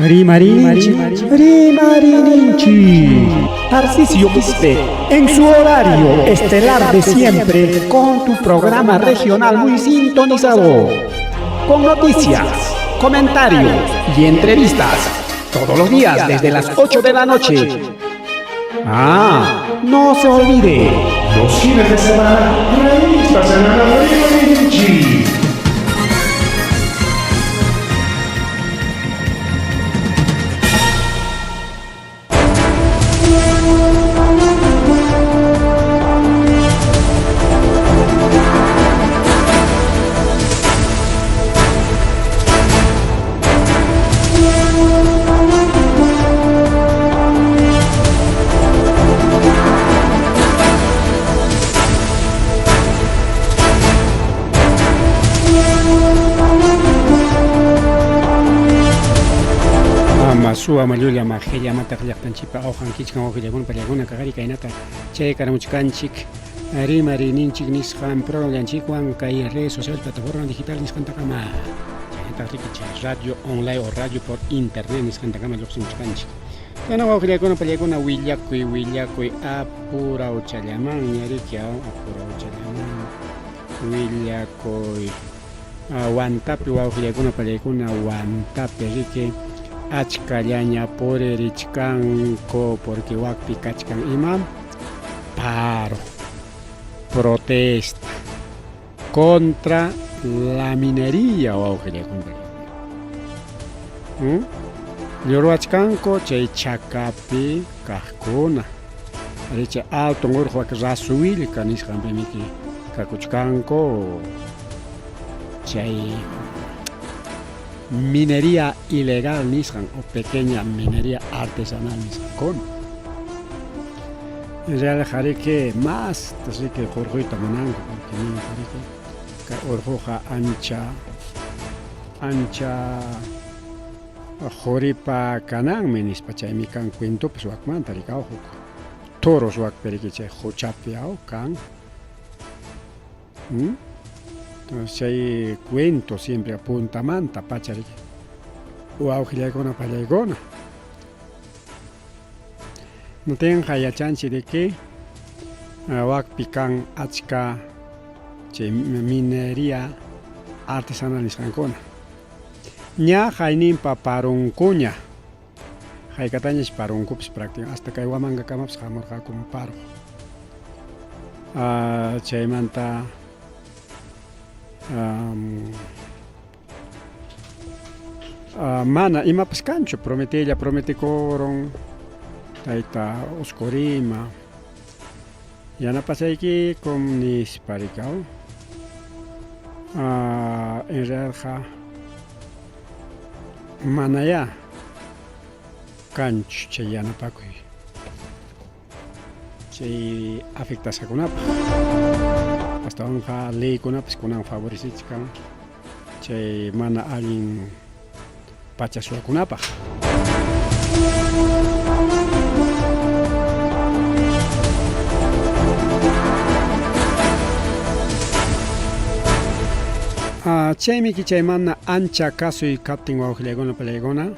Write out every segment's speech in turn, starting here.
Rimarininchik, rimarininchik. Tarcisio Quispe, en su horario estelar de siempre, con tu programa regional muy sintonizado. Con noticias, comentarios y entrevistas. Todos los días desde las 8 de la noche. Ah, no se olvide. Los fines de semana, revista semanal Rimarininchik. Ama suwa mallulla majillamataq llaqtanchikpa awqan kichkan wawqillakuna pallakuna kaqari kaynata chay karamuchkanchik rimariyninchik nisqan programanchikwan kay redes sociales plataforma digital nisqantakama chaynataq riki chay radio online o radio por internet nisqantakama lluqsimuchkanchik. Chayna wawqillakuna pallakuna willakuy willakuy apurawchallamanña riki apurawchallaman willakuy Huantapi wawqillakuna pallaykuna Huantapi riki achkallaña puririchkanku porque wakpi kachkan ima paro protesta contra la minería wawqillakuna pallaykuna Ruwachkanku chay chakapi kaqkuna ari chay alto urqu wak Rasuwillka nisqanpimiki kakuchkanku chay minería ilegal nisqan o pequeña minería artesanal nisqankuna. En realidad riki más riki qurquyta munanku porque ninku riki kay urquqa ancha ancha quripa kananmi nispa chaymi kan cuentopas wakmanta riki aw huk toros wakpi riki chay quchapi aw kan. ¿Mm? Entonces chay cuento siempre puntamanta pacha riki wawqillaykuna pallaykuna. Nutinqa yachanchik riki wakpi kan achka chay minería artesanal nisqankuna. Ña hayninpa parunkuña. Haykatañach parunkupis prácticamente hasta kay Huamangakamapis hamurqakum paruq. Chaymanta mana imapas kanchu prometeylla prometekurun tayta Oscorima yanapasaykikum nispa riki aw en realidadqa manayá kanchu chay yanapakuy chay afectasqakunapaq astawanqa leykunapas kunan favorecichkan chay mana allin pacha suwakunapaq. Chaymi chay mana ancha kasuy kaptin wawqillaykuna palaykuna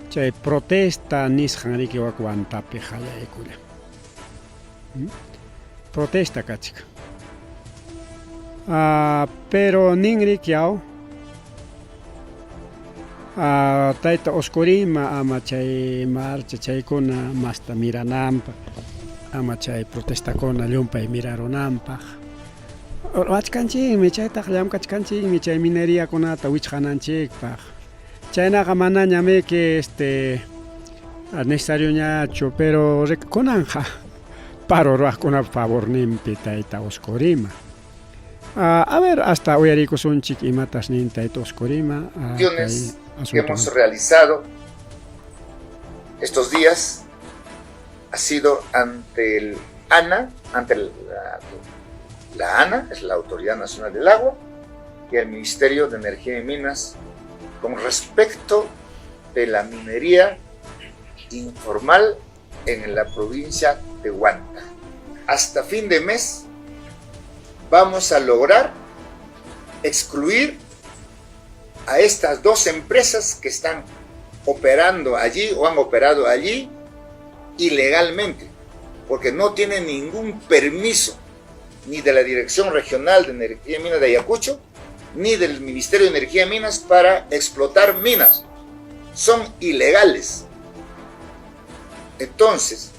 chay protesta nisqan riki wak Huantapi qallaykullan. Protesta kachkan. Pero nin riki aw tayta Oscorima ama chay marcha chaykuna masta mirananpaq ama chay protestakuna llumpay mirarunanpaq. Ruwachkanchikmi chaytaqa llamkachkanchikmi chay mineriakunata wichqananchikpaq. Chaynaqa manañamiki este necesarioñachu pero kunanqa paro ruwaqkunap favorninpi tayta Oscorima. A ver hasta uyariykusunchik imatas nin tayta Oscorima kay que hemos realizado estos días ha sido ante el ANA, ante la ANA, es la Autoridad Nacional del Agua, y el Ministerio de Energía y Minas, con respecto de la minería informal en la provincia de Huanta. Hasta fin de mes vamos a lograr excluir a estas dos empresas que están operando allí o han operado allí ilegalmente, porque no tienen ningún permiso ni de la Dirección Regional de Energía y Minas de Ayacucho, ni del Ministerio de Energía y Minas para explotar minas. Son ilegales. Entonces,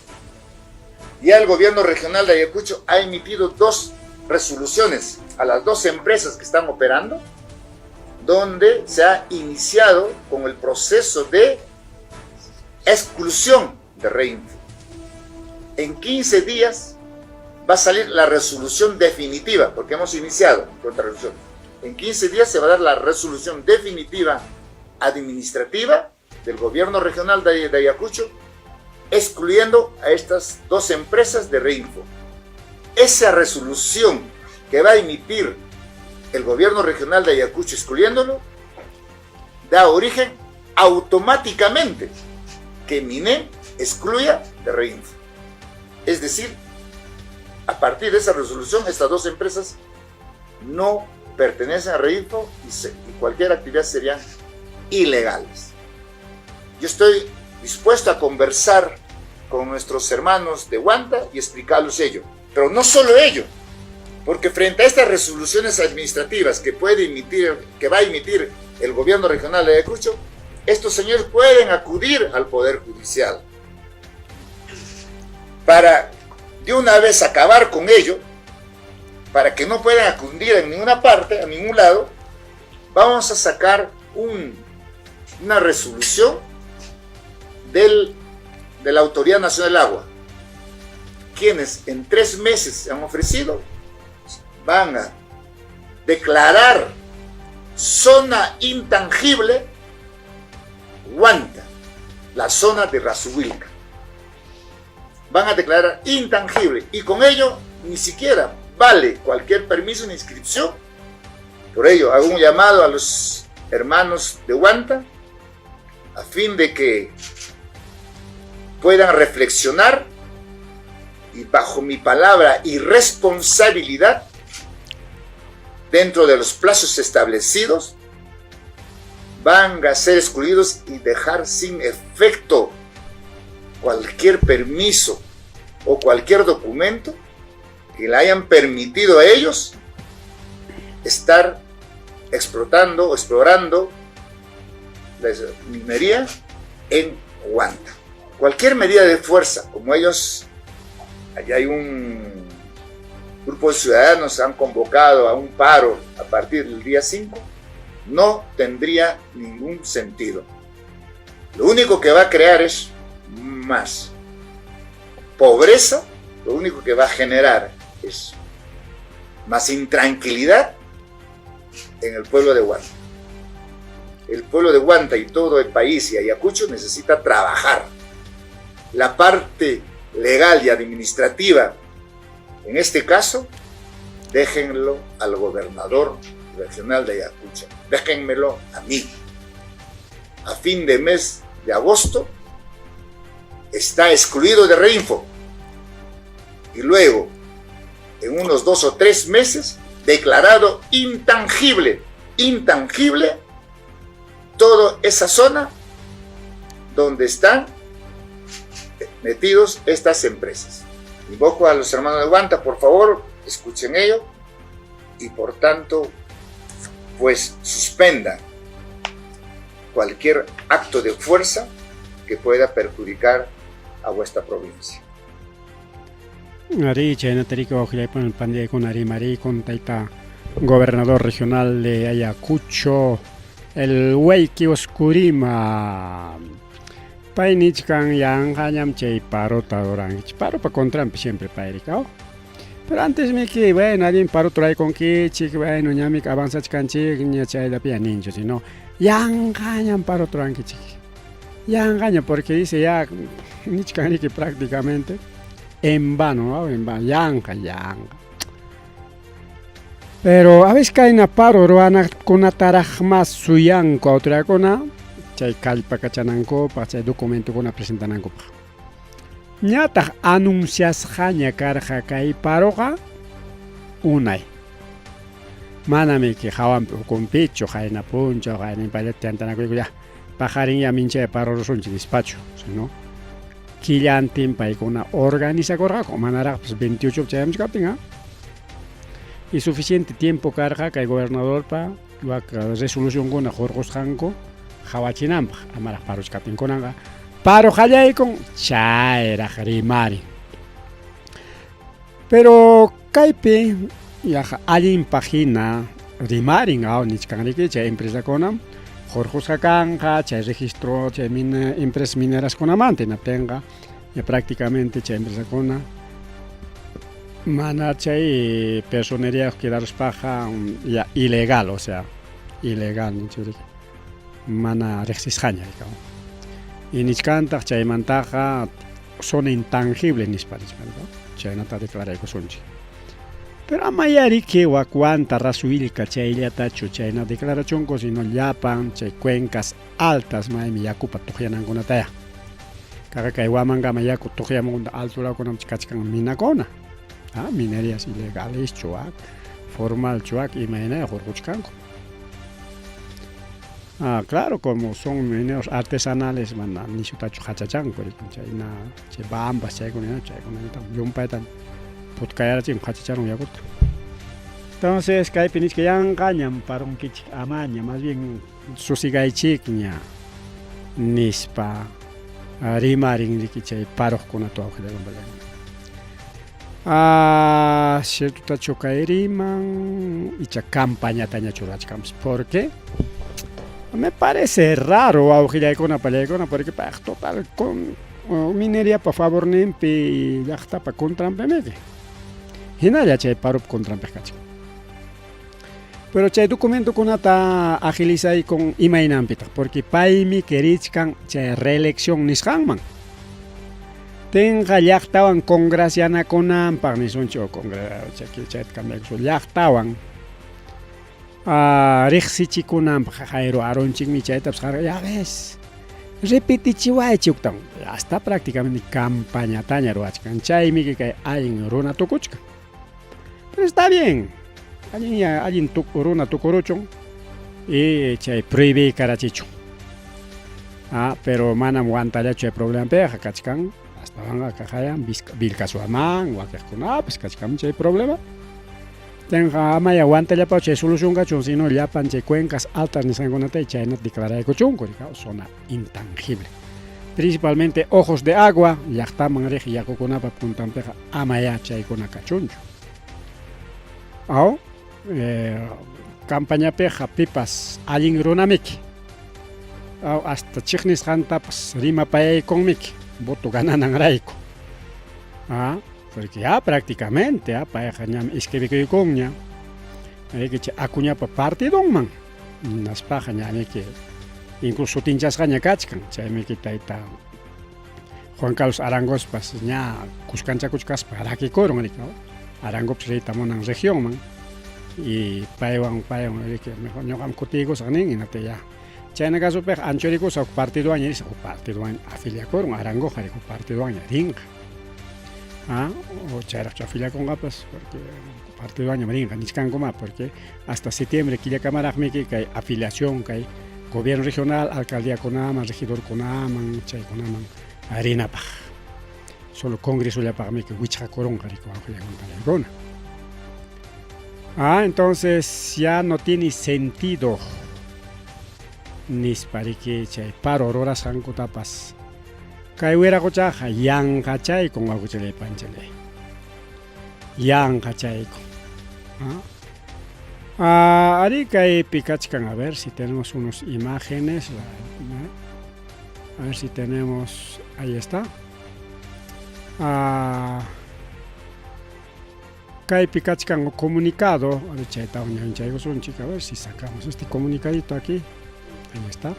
ya el gobierno regional de Ayacucho ha emitido 2 resoluciones a las 2 empresas que están operando, donde se ha iniciado con el proceso de exclusión de Reinfo. En 15 días va a salir la resolución definitiva, porque hemos iniciado con esta resolución. En 15 días se va a dar la resolución definitiva administrativa del gobierno regional de Ayacucho, excluyendo a estas 2 empresas de Reinfo. Esa resolución que va a emitir el gobierno regional de Ayacucho excluyéndolo, da origen automáticamente que MINEM excluya de Reinfo. Es decir, a partir de esa resolución, estas 2 empresas no pertenecen a Reinfo y cualquier actividad serían ilegales. Yo estoy dispuesto a conversar con nuestros hermanos de Huanta y explicarles ello. Pero no solo ello, porque frente a estas resoluciones administrativas que puede emitir, que va a emitir el gobierno regional de Ayacucho, estos señores pueden acudir al Poder Judicial para de una vez acabar con ello, para que no puedan acudir en ninguna parte, a ningún lado. Vamos a sacar una resolución de la Autoridad Nacional del Agua, quienes en 3 meses se han ofrecido, van a declarar zona intangible Huanta, la zona de Rasuhuilca. Van a declarar intangible y con ello ni siquiera vale cualquier permiso ni inscripción. Por ello hago un llamado a los hermanos de Huanta a fin de que puedan reflexionar y bajo mi palabra y responsabilidad, dentro de los plazos establecidos, van a ser excluidos y dejar sin efecto cualquier permiso o cualquier documento que le hayan permitido a ellos estar explotando o explorando la minería en Huanta. Cualquier medida de fuerza, como ellos, allá hay un grupo de ciudadanos han convocado a un paro a partir del día 5, no tendría ningún sentido. Lo único que va a crear es más pobreza, lo único que va a generar es más intranquilidad en el pueblo de Huanta. El pueblo de Huanta y todo el país y Ayacucho necesita trabajar. La parte legal y administrativa, en este caso, déjenlo al gobernador regional de Ayacucho, déjenmelo a mí. A fin de mes de agosto está excluido de Reinfo y luego, en unos 2 o 3 meses, declarado intangible, intangible toda esa zona donde están metidos estas empresas. Invoco a los hermanos de Huanta, por favor, escuchen ello y por tanto, suspendan cualquier acto de fuerza que pueda perjudicar a vuestra provincia. Ari, chaynata wawqillaypuna pandiaykuna rimarikun tayta gobernador regional de Ayacucho, el Huayqui Oscurima. Pay nichkan yanqañam chay parota rurankichik. Paropa contranpi siempre payrika, oh. Pero antes miki, bueno, allin parota ruraykunkichik, bueno, ñamika avanzachkanchik, ña chayllapi ya ninchu, sino yanqañam parota rurankichik. Yanqaña, porque dice ya, nichkan riki prácticamente en vano, ¿no? En vano, yanqa, yanqa. Pero a veces kayna paro ruwanakunataraq más suyanku autoridadkuna, chay kallpakachanankupaq, chay documentokuna presentanankupaq. Ñataq anunciasqaña karqa kay paroqa unay. Manami ki hawanpi ukunpichu, qayna punchaw, qayna payllata tantanakuyku ya. Paqarin ya minchay parorusunchik nispachu, sino killantin paykuna organizakurqaku manaraqpas 28 chayamuchkaptin, ¿ah? Y suficiente tiempo karqa kay gobernadorpa wak resolucionkuna hurqusqanku qawachinanpaq amaraq parochkaptin. Kunanqa paro qallaykun chayraq rimarin. Pero kaypi yaqa allinpaq hina rimarin aw nichkanriki chay empresakunam hurqusqa kanqa chay registro chay mina empresas mineraskunamanta hinaptinqa ya prácticamente chay empresakuna mana chay personería quedaruspaqa ya ilegal, o sea, ilegal ninchik mana riqsisqaña y nichkantaq chaymantaqa zona intangible nispa nichkanqa chaynata declaraykusunchik. Pero ama riki wak Huanta Rasuwillka chayllatachu chayna declarachunku, sino llapan chay cuencas altas maymi yakupa tuqyanankunataya. Kaqa kay Huamangama yaku tuqyamunta alturakunam kachkan minakuna. Ah, minerías ilegales chuak, formal chuak imaynaya hurquchkanku. Ah, claro, como son mineros artesanales, mana nishutachu qachachanku, chayna chay bambas chaykuna chaykuna llumpayta putkayarachin qachacharun yakuta. Entonces, kaypi nichka yanqañam parunkichik amaña, más bien susigaychikña nispa rimarin riki chay paruqkunata wawqillakuna. Ah, ciertotachu kay riman icha campañatañachu rurachkanpas porque me parece raro wawqillaykuna pallaykuna porque payqa total con mineriapa favorninpi llaqtapa contranpimiki hinalla chay parupa contranpi kachkan. Pero chay documentokunata agilizaykun imaynanpitaq porque paymi querichkan chay reelección nisqanman. Tinqa llaqtawan congracianakunanpaq nisunchik o chayta cambiakusun llaqtawan riqsichikunanpaq Jairo Aronchikmi chaytapas qarqa ya ves repetichiwaychik huktawan hasta prácticamente campañataña ruwachkan chaymi kay allin runa tukuchkan. Pero está bien, allin ya allin runa tukuruchun y chay prohibikarachichun. Ah, pero manam Huantallachu chay problemapiqa kachkan astawanqa kaqayan Vilcashuaman wakiqkunapas kachkan chay problema. Tenqa amaya Huantallapachu chay solución kachun sino llapan chay cuencas altas nisqankunata chaynata declaraykuchunku zona intangible. Principalmente ojos de agua llaqtaman riq yakukunapa puntanpiqa amaya chaykuna kachunchu. Aw campañapiqa pipas allin runamiki aw hasta chiqnisqantapas rimapayaykunmiki voto ganananrayku. Ah, porque ya prácticamente payqa ñam inscribikuykunña riki chay Acuñapa partidonman hinaspaqa ñamiki incluso sutinchasqaña kachkan chaymiki tayta Juan Carlos Arangospas ña kuskanchakuchkaspa rakikurun riki Arangopas riyta munan regionman y paywan paywan riki mejor ñuqam kutiykusaq nin hinaptin ya chayna casopiqa anchurikusaq huk partidowanña risaq huk partidowan afiliakurun Arangoqa huk partidowanña rinqa. Ah, o chayraqchu afiliakunqapas porque partidowanñam rinqa nichkankuma porque hasta septiembre killakamaraqmiki kay afiliación kay gobierno regional alcaldíakunaman regidorkunaman chaykunaman rinapaq. Solo congresollapaqmiki wichqakurunqa riki wawqillaykuna. Ah, entonces ya no tiene sentido nispa riki chay paro rurasqankutapas kay wiraquchaqa yanqachaykun wawqichalay panchalay yanqachaykun. Ah, ari kaypi kachkan a ver si tenemos unos imágenes a ver si tenemos ahí está. Ah, kaypi kachkan comunicado a ver chaytawan ñawinchaykusunchik a ver si sacamos este comunicadito aquí ahí está.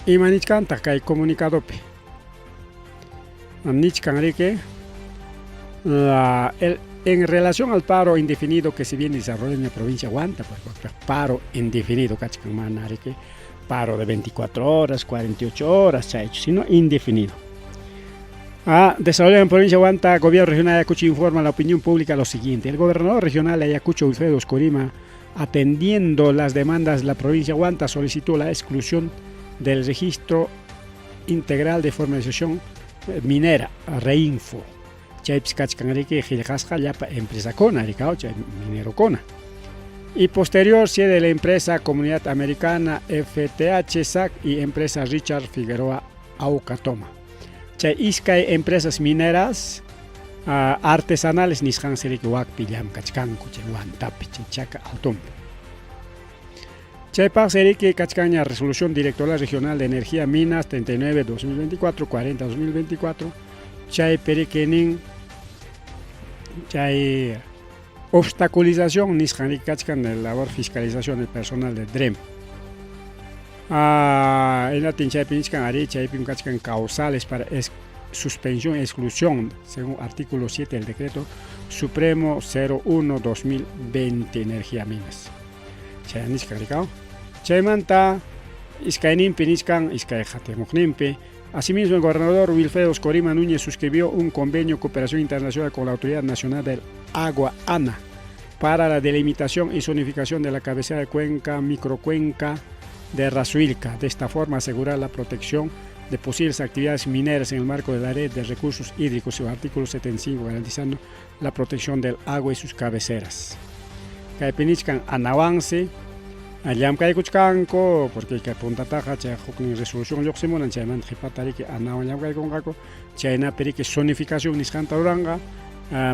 Ima nichkantaq kay comunicadopi nichkan riki en relación al paro indefinido que se viene desarrollando en la provincia de Huanta, porque paro indefinido kachkan mana riki paro de 24 horas, 48 horas, chaychu, sino indefinido. Ah, desarrollado en provincia de Huanta, gobierno regional de Ayacucho informa a la opinión pública lo siguiente. El gobernador regional de Ayacucho, Wilfredo Oscorima, Atendiendo las demandas de la provincia Huanta, solicitó la exclusión del registro integral de formalización minera, REINFO. Chaypis kachkan riki qillqasqa llapa empresakuna rikaw chay minerokuna. Y posterior sede de la empresa Comunidad Americana FTH SAC y empresa Richard Figueroa Aucatoma. Chay iskay empresas mineras artesanales nisqansi riki wakpi llamkachkanku chay Huantapi, chay Chaca Altompi. Chaypaqsi riki kachkanña Resolución Directoral Regional de Energía Minas 39-2024, 40-2024, chaypi riki nin chay obstaculización nisqan riki kachkan de labor fiscalización del personal de DREM. Hinaptin chaypi nichkan arí chaypim kachkan causales para suspensión e exclusión según artículo 7 del decreto supremo 01-2020 Energía Minas. Chay nichkan rikaw. Chaymanta iskayninpi nichkan iskay qatimuqninpi. Asimismo, el gobernador Wilfredo Oscorima Núñez suscribió un convenio de cooperación internacional con la Autoridad Nacional del Agua, ANA, para la delimitación y zonificación de la cabecera de cuenca, microcuenca de Rasuilca. De esta forma, asegurar la protección de posibles actividades mineras en el marco de la red de recursos hídricos, el artículo 75, garantizando la protección del agua y sus cabeceras. Kaypi nichkan anawansi llamkaykuchkanku, porque kay puntataqa chay huknin resolución lluqsimunan, chaymanta qhipata riki anawan llamkaykunqaku, chaynapi riki zonificación nisqanta ruranqa,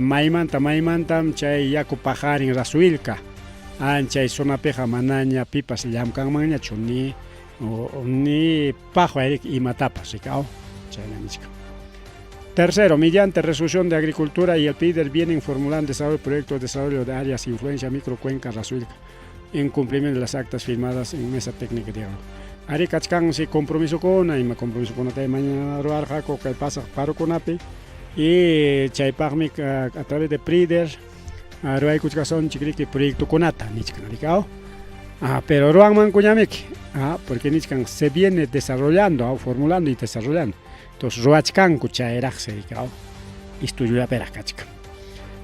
maymanta maymantam chay yaku paqarin Rasuilca, chay zonapiqa manaña pipas llamkanmanñachu ni paqway riki imatapas rikaw, chayna nichkan. Tercero, mediante resolución de Agricultura y el PIDER vienen formulando desarrollo proyectos de desarrollo de áreas de influencia microcuenca Rasuilca, en cumplimiento de las actas firmadas en mesa técnica de diálogo. Ari kachkan si compromiso con, ima compromiso con tay mañana ruarqaku kay pasaq parukunapi, y chaypaqmi a través de PRIDER ruwaykuchkasunchik riki proyectokunata nichkan rikaw. Pero ruwanmankuñamiki, porque nichkan se viene desarrollando, formulando y desarrollando. Entonces ruwachkanku chayraqsi rikaw, estudiolapiraq kachkan.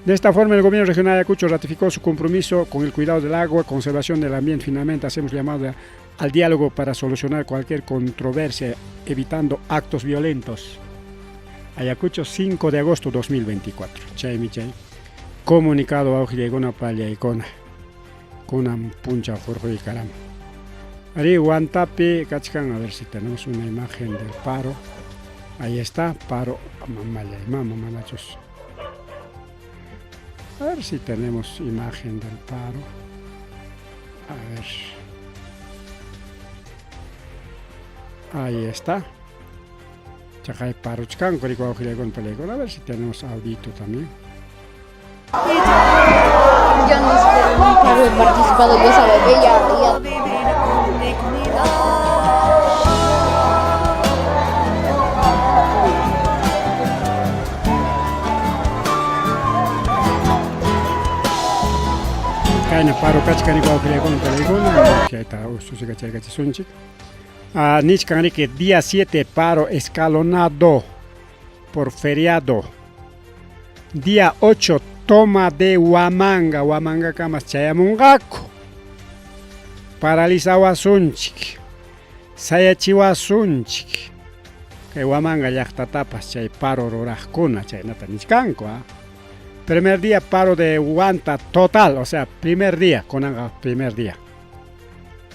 De esta forma, el gobierno regional de Ayacucho ratificó su compromiso con el cuidado del agua, conservación del ambiente. Finalmente, hacemos llamado al diálogo para solucionar cualquier controversia, evitando actos violentos. Ayacucho, 5 de agosto de 2024. Chaymi chay. Comunicado a Ojillegona Pallaykuna. Kunan puncha Jorge y Karam. Ari Huantapi, kachkan, a ver si tenemos una imagen del paro. Ahí está, paro, mamaya y mamá, manachos. A ver si tenemos imagen del paro. A ver. Ahí está. Chacay paruchkan, corico, ojillegón, pelegon. A ver si tenemos audito también. Yo no sé, nunca he participado, yo sabía, ella. Kayna paro kachkan igual que con pelegona, que está ususiga chaykachisunchik. Nichkan riki día 7 paro escalonado por feriado. Día 8 toma de Huamanga, Huamanga kamas chayamunqaku. Paralizawasunchik, sayachiwasunchik. Kay Huamanga llaqtatapas chay paro ruraqkuna chaynata nichkanku, Primer día paro de Huanta total, o sea, primer día, kunanqa primer día.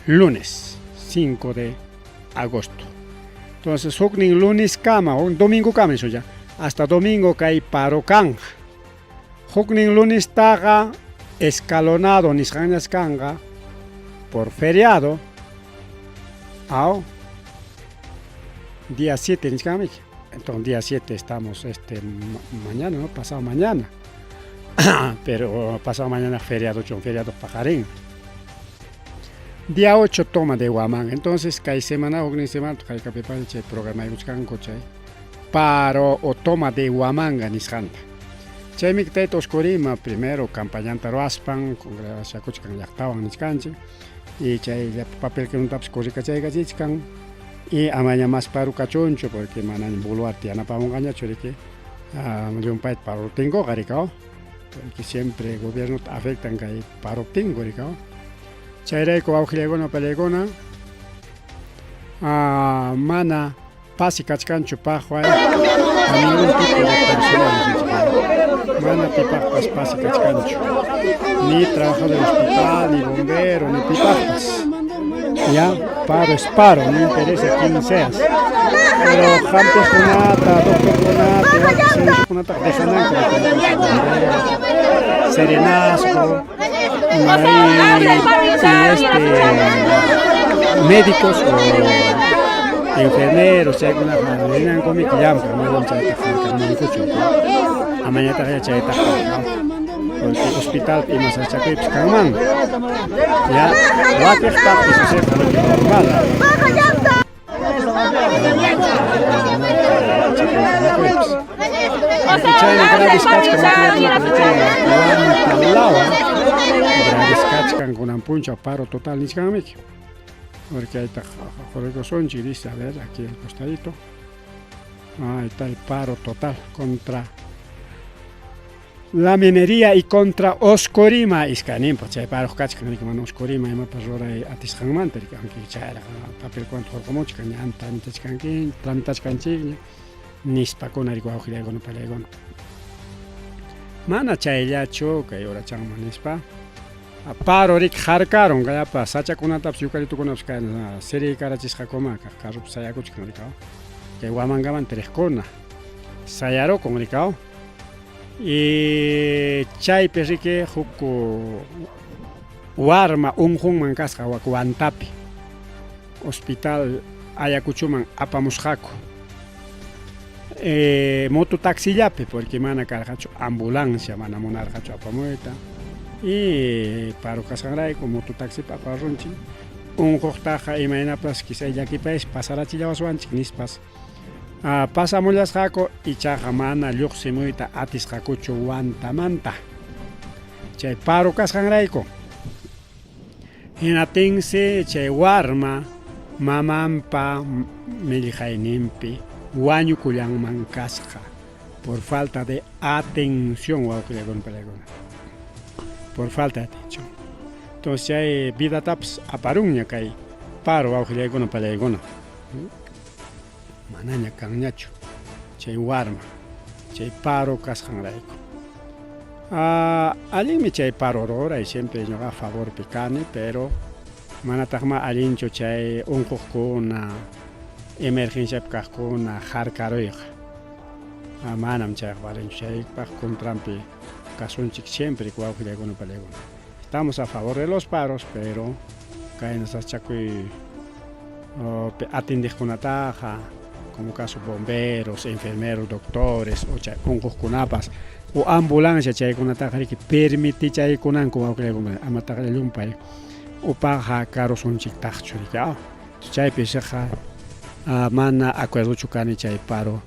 Lunes, 5 de agosto. Entonces, huknin lunes kama, un domingo kama eso ya. Hasta domingo kay paro kanja. Huknin lunes taqa escalonado nisqanñas kanqa por feriado. Aw, día 7 nisqanmiki. Entonces, día 7 estamos mañana, ¿no? Pasado mañana. Pero pasado mañana feriado, chon feriado pajarín. Día 8 toma de Huamanga. Entonces, kay semana, huknin semana, kay kapipan chay programa yuchkanku chay paro o toma de Huamanga nisqanta. Chaymi tayta Oscorima primero campañanta ruwaspan, congregaciakuchkan llaqtawan nichkanchik, y chay papel que untapas corrikachaykachishkan, y amaña más paro kachunchu, porque manaña Boluarte yanapamunqañachu riki, llumpayta paruptinkuqa rikaw, porque siempre gobierno afectan kay paruptinku rikaw. Chayrayku wawqillaykuna pallaykuna mana pasi kachkanchu paqway a ningún tipo de personal mana pipaqpas pasi kachkanchu ni trabajador del hospital ni bombero ni pipaqpas ya paro es paro no interesa quién seas pero hampiqkunata doctorkunata wakin dejananku serenazgo y médicos o enfermeros chaykunaqa rinankumiki llamkaq manam chaytaqa harkamunkuchu amañataqyá chaytaqa porque hospitalpi ima sasachakuypas kanman ya wakiqtaq eso normal. Chayna graves kachkan lawa graves kachkan kunan punchaw paro total nichkanmiki porque ahí está dice, a ver, aquí el costadito. Ahí está el paro total contra la minería y contra Oscorima. Iskaninpaq chay paro kachkan mana Oscorima imapas ruray atisqanmanta aunque chayraq papel cuanto hurqumuchkan ña tramitachkanki tramitachkanchikña nispakuna riki wawqillaykuna palaykuna mana chayllachu kay urachanman nispa paro riki harkarun kayapa sachakunatapas yukalitukunapas kay siriykarachisqakuma kaq carropi sayakuchkan rikaw kay Huamangamanta riqkuna sayarukun rikaw y chaypi riki huk warma unqunman kasqa wak Huantapi hospital Ayacuchoman apamusqaku mototaxillapi porque mana karqachu ambulancia mana munarqachu apamuyta y paro kasqanrayku mototaxipi aparunchik unquqtaqa imaynapas quizá llakipaysi pasarachillawaswanchik nispas pasamullasqaku ichaqa mana lluqsimuyta atisqakuchu Huantamanta chay paro kasqanrayku hinaptinsi chay warma mamanpa millqayninpi wañukullanman kasqa por falta de atención wawqillaykuna palaykuna por falta de atención entonces chay vidatapas aparunña kay paro wawqillaykuna palaykuna manaña kanñachu chay warma chay paro kasqanrayku allinmi chay paro ruray siempre ñuqa favorpi kani pero manataqma allinchu chay unquqkuna emergenciapi kaqkuna harkaruyqa manam chayqa valenchu chaypaq contranpi kasunchik siempre wawqillaykuna palaykuna estamos a favor de los paros pero kayna sasachakuy atindiqkunataqa como caso bomberos, enfermeros, doctores o chay unquqkunapas o ambulancia chaykunataqa riki permitichaykunanku wawqillaykuna amataqa llumpay upaqa karusunchiktaqchu riki chaypi siqa mana acuerdochu kani chay paro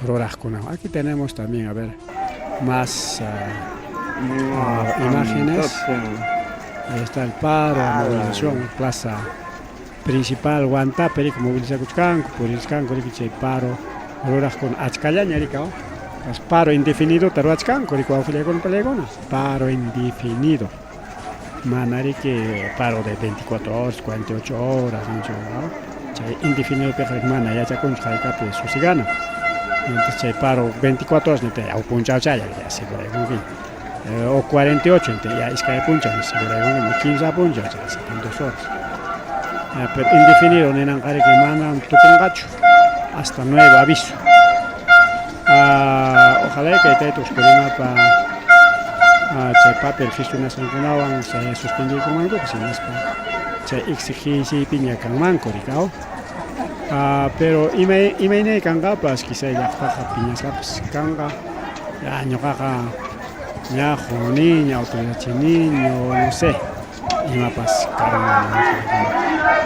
ruraqkunawan. Aquí tenemos también, a ver, más imágenes. Ahí está el paro, la movilización, plaza principal Huantapi riki movilizakuchkanku purichkanku riki chay paro ruraqkuna achkallaña riki paro indefinido ruwachkanku riki wawqillaykuna palaykuna paro indefinido mana riki paro de 24 horas 48 horas nichu chay indefinidopiqa mana yachakunchu haykapi susigana entonces chay paro 24 horas nita huk punchawchalla ya seguraykunki o 48 entonces ya iskay punchaw seguraykunki kimsa punchaw chay 72 horas pero indefinido ninanqa riki mana tukunqachu hasta nuevo aviso. Ojalá kay tayta Oscorimapa chay papel gestionasqankunawan chay suspendiykunmankupas hinaspa chay exigenciaypiña kanmanku rikaw pero imaynay kanqapas quizá llaqtaqa piñasqapas kanqa ya ñuqaqa ña juniña autoridadchiniño no sé imapas kanman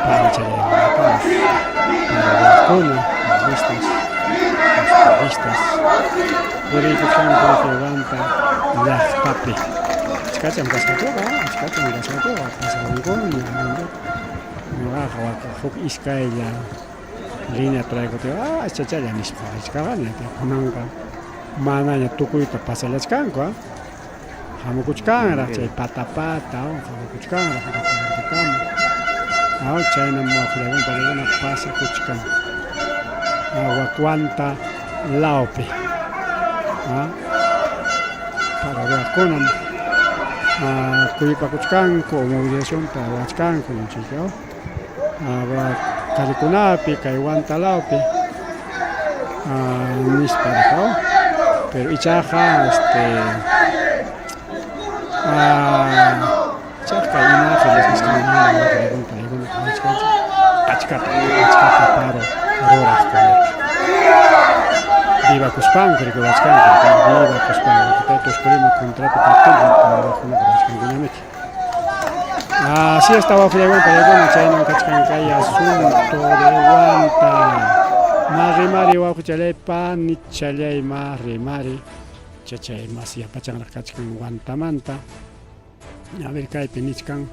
panichallaykunapas ruraqkuna listas listas puriykuchkanku Huanta llaqtapi achkacham kasqakuqa achkacham kasqakuqa pasarunkuña ñuqaqa waka huk iskaylla línea traykuti achachalla nispa richkarqani kunanqa manaña tukuyta pasallachkanku hamukuchkanraq chay pata pata hamukuchkanraq. Wantakama. Aw, chaynam waqllakuna paykuna pasakuchkan. Wanta lawpi. Para ruwaqkunam kuyupakuchkanku movilizacionta ruwachkanku ninchik. Callekunapi kay Wanta lawpi nispa pero ichaqa este ichaqa imágenes nisqaman paykuna qawachkanchik achkata achkata paro ruraqkunata vivakuspanku rikuwachkanku vivakuspanku Tuskurima contrato kaptin ruraqkuna ruwachkankunamiki. Así está wawqillakuna paykuna chaynan kachkan kay asunto de Huanta. Mari mari wawqichalay panichalay mari mari chachay mas yapachanraq kachkan Huantamanta. A ver kaypi nichkan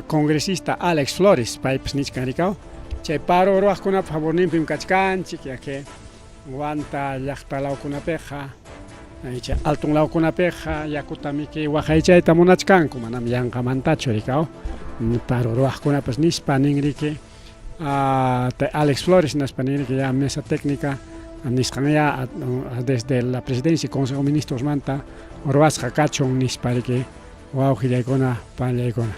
congresista Alex Flores paypas nichkan rikaw chay paro ruwaqkunapa favorninpim kachkanchik ya que Huanta llaqta lawkunapiqa chay altun lawkunapiqa yakuta miki waqaychayta munachkanku manam yanqamantachu rikaw paro ruwaqkunapas nispa ninriki Alex Flores nispa ninriki ya mesa técnica nisqan ya desde la presidencia y consejo de ministrosmanta ruwasqa kachun nispa riki wawqillaykuna panillaykuna.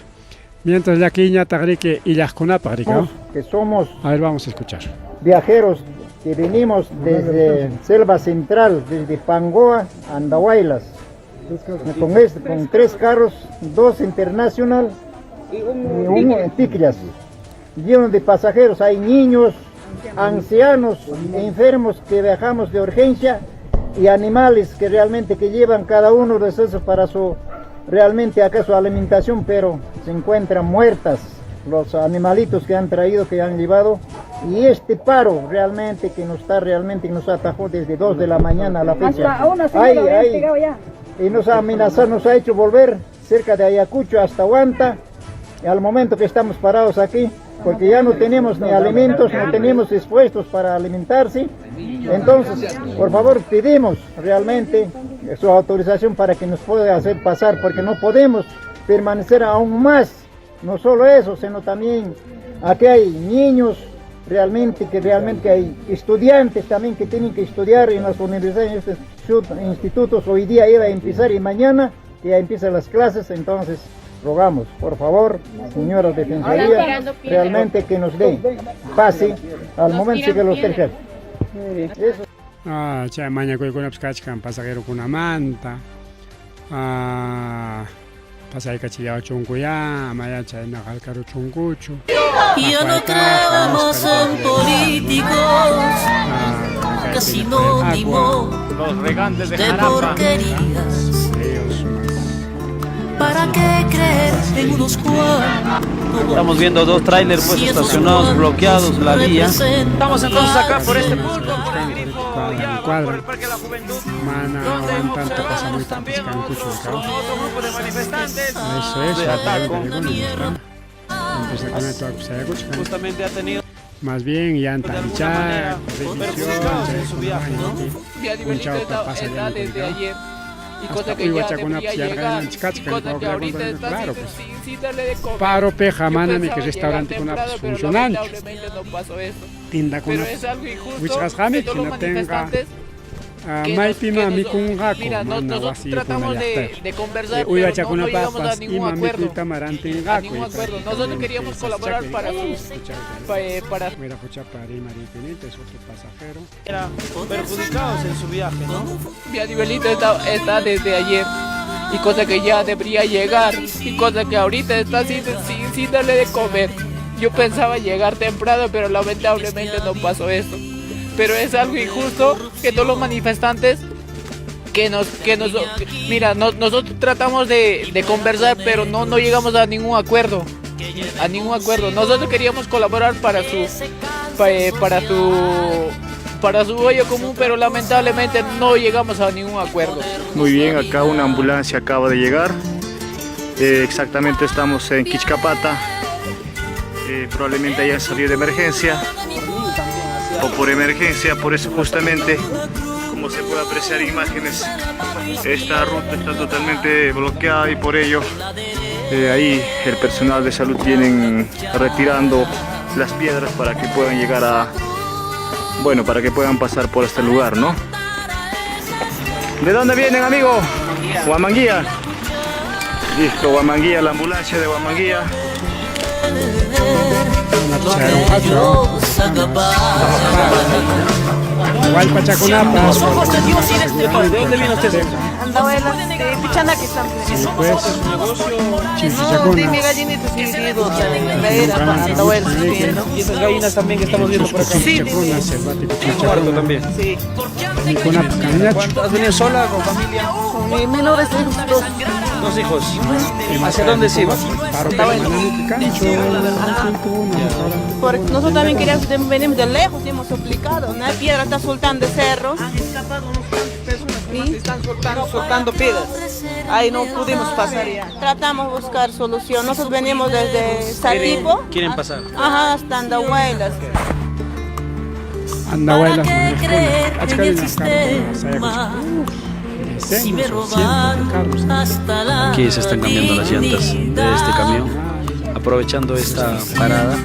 Mientras llakiyñataq riki illaqkunapaq rikaw. Que somos A ver, vamos a escuchar. Viajeros que venimos desde Selva Central, desde Pangoa, Andahuaylas, con 3 carros, 2 internacional y uno en Ticllas, lleno de pasajeros, hay niños, ancianos, enfermos que viajamos de urgencia y animales que realmente que llevan cada uno de esos para su realmente acá su alimentación, pero se encuentran muertas los animalitos que han traído, que han llevado, y este paro realmente que nos está realmente que nos atajó desde 2 de la mañana a la fecha. Hasta una señora habían llegado ya. Y nos ha amenazado, nos ha hecho volver cerca de Ayacucho hasta Huanta, y al momento que estamos parados aquí, porque ya no tenemos ni alimentos, no tenemos dispuestos para alimentarse. Entonces, por favor, pedimos realmente su autorización para que nos pueda hacer pasar, porque no podemos permanecer aún más. No solo eso, sino también aquí hay niños realmente, que realmente hay estudiantes también que tienen que estudiar en las universidades, en estos institutos. Hoy día iba a empezar y mañana que ya empiezan las clases, entonces rogamos, por favor, señora Defensoría, realmente que nos dé pase al momento que los terceros. Eso. Chay mañakuykunapas kachkan pasajerokunamanta. Pasaykachillawachunkuya, amaya chayna qalkaruchunkuchu. Yo no creo más en políticos, sinónimo Los regantes de de Jarapa. porquerías. ¿Para qué creer en unos cuantos? Estamos viendo 2 trailers pues Si esos estacionados, cuantos bloqueados la vía. representan Estamos entonces acá por este la punto, por el grifo Cuadran, y agua, cuadran. por el Parque de la Juventud, Mana, donde aguantan, observamos pasa muy también a tanto, otro grupo de manifestantes. Eso es, De ataco. Empieza con esto, pues, Ayacucho. Justamente ha tenido Más bien ya de alguna manera Antahichá, perjudicados en su viaje, ¿no? Mi animalito está desde ayer. Y cosa que ya debería llegar, y cosa que ahorita está Claro, sin, pues. sin darle de comer. Paro peja, Yo manami que pensaba llegar restaurante con temprano, apps pero funcionantes. lamentablemente no pasó eso. Tinda con Pero apps. es algo injusto Wichqasqami, que todos los hinatenqa, manifestantes que nos- maypima que nos- mikunqaku, mira, no- mana nosotros wasiyuq tratamos llaqtayuq. de conversar, pero no Uywachakunapapas llegamos a ningún ima acuerdo. mikuyta A marantinqaku, ningún y acuerdo. Nosotros prácticamente queríamos colaborar sachaque, para su, escuchar, para Mira, Juchapa, Rima, Riquinita, es otro pasajero. Era perjudicados en su viaje, ¿no? Mi animalito está desde ayer. Y cosa que ya debería llegar. Y cosa que ahorita está sin darle de comer. Yo pensaba llegar temprano, pero lamentablemente no pasó eso. Pero es algo injusto que todos los manifestantes que nos, que nos, que, mira, no, nosotros tratamos de conversar, pero no llegamos a ningún acuerdo. A ningún acuerdo. Nosotros queríamos colaborar para su, pa para su, para su hoyo común, pero lamentablemente no llegamos a ningún acuerdo. Muy bien, acá una ambulancia acaba de llegar. Exactamente estamos en Quichcapata. Probablemente hayan salido de emergencia o por emergencia, por eso justamente, como se puede apreciar en imágenes, esta ruta está totalmente bloqueada y por ello Eh, ahí el personal de salud vienen retirando las piedras para que puedan llegar a, bueno, para que puedan pasar por este lugar, ¿no? ¿De dónde vienen, amigo? Huamanguía. Listo, Huamanguía, la ambulancia de Huamanguía. Hualpachakunapas. ¿De dónde viene usted? Andahuaylas, de Pichanaki Pues, No, de mi gallinita sí, digo, traer a Andahuaylas, ¿no? Y esas gallinas también que estamos viendo por acá. Sí, Un cuarto también. Sí. ¿Cuánto? ¿Has venido sola, con familia? Con mis menores hijos, dos. Dos hijos. ¿Hacia dónde se iba? Porque nosotros también queríamos, venimos de lejos y hemos suplicado, ¿no? Piedra está soltando cerros. ¿Sí? Están soltando, soltando piedras. Ahí no pudimos pasar ya. Tratamos de buscar solución. Nosotros venimos desde Satipo. Quieren pasar. Ajá, hasta Andahuaylas. Andahuaylas, en el sistema. Si me robaron hasta la Aquí se están cambiando las llantas de este camión, aprovechando esta parada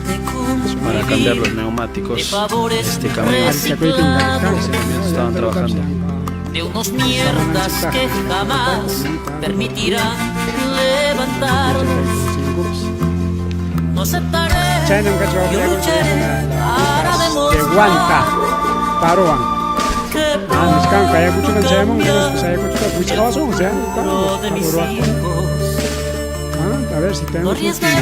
para cambiar los neumáticos de este camión. Estaban trabajando. De unos mierdas que jamás permitirán levantarnos. No aceptaré, yo lucharé para De Huanta, paroan. Ah, nisqanku Ayacuchoman chayamunqa hinaspa Ayacuchotapas wichqawasun, o sea, de mis hijos. Ah, a ver si No tenemos arriesgaré,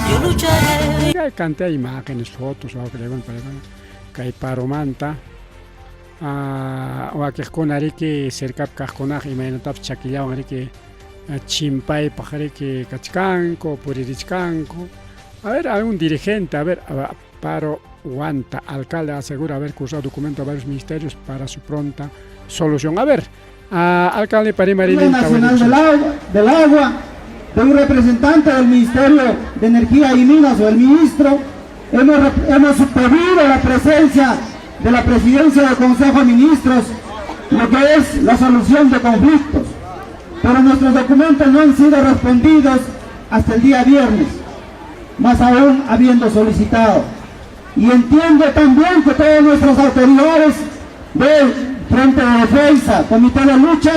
yo lucharé. Cantidad de imágenes, fotos, para kay paromanta. Ah, wakiqkuna riki cercapi kaqkunaqa imaynatapas chakillawan riki chimpaypaq riki kachkanku, puririchkanku. A ver, algún dirigente, a ver, Paro Huanta, alcalde asegura haber cursado documento a varios ministerios para su pronta solución. A ver, alcalde Parimarilín Nacional del Agua, del Agua, de un representante del Ministerio de Energía y Minas o el ministro, hemos, hemos pedido la presencia de la presidencia del Consejo de Ministros, lo que es la solución de conflictos. Pero nuestros documentos no han sido respondidos hasta el día viernes, más aún habiendo solicitado. Y entiendo también que todas nuestras autoridades del Frente de Defensa, Comité de Lucha,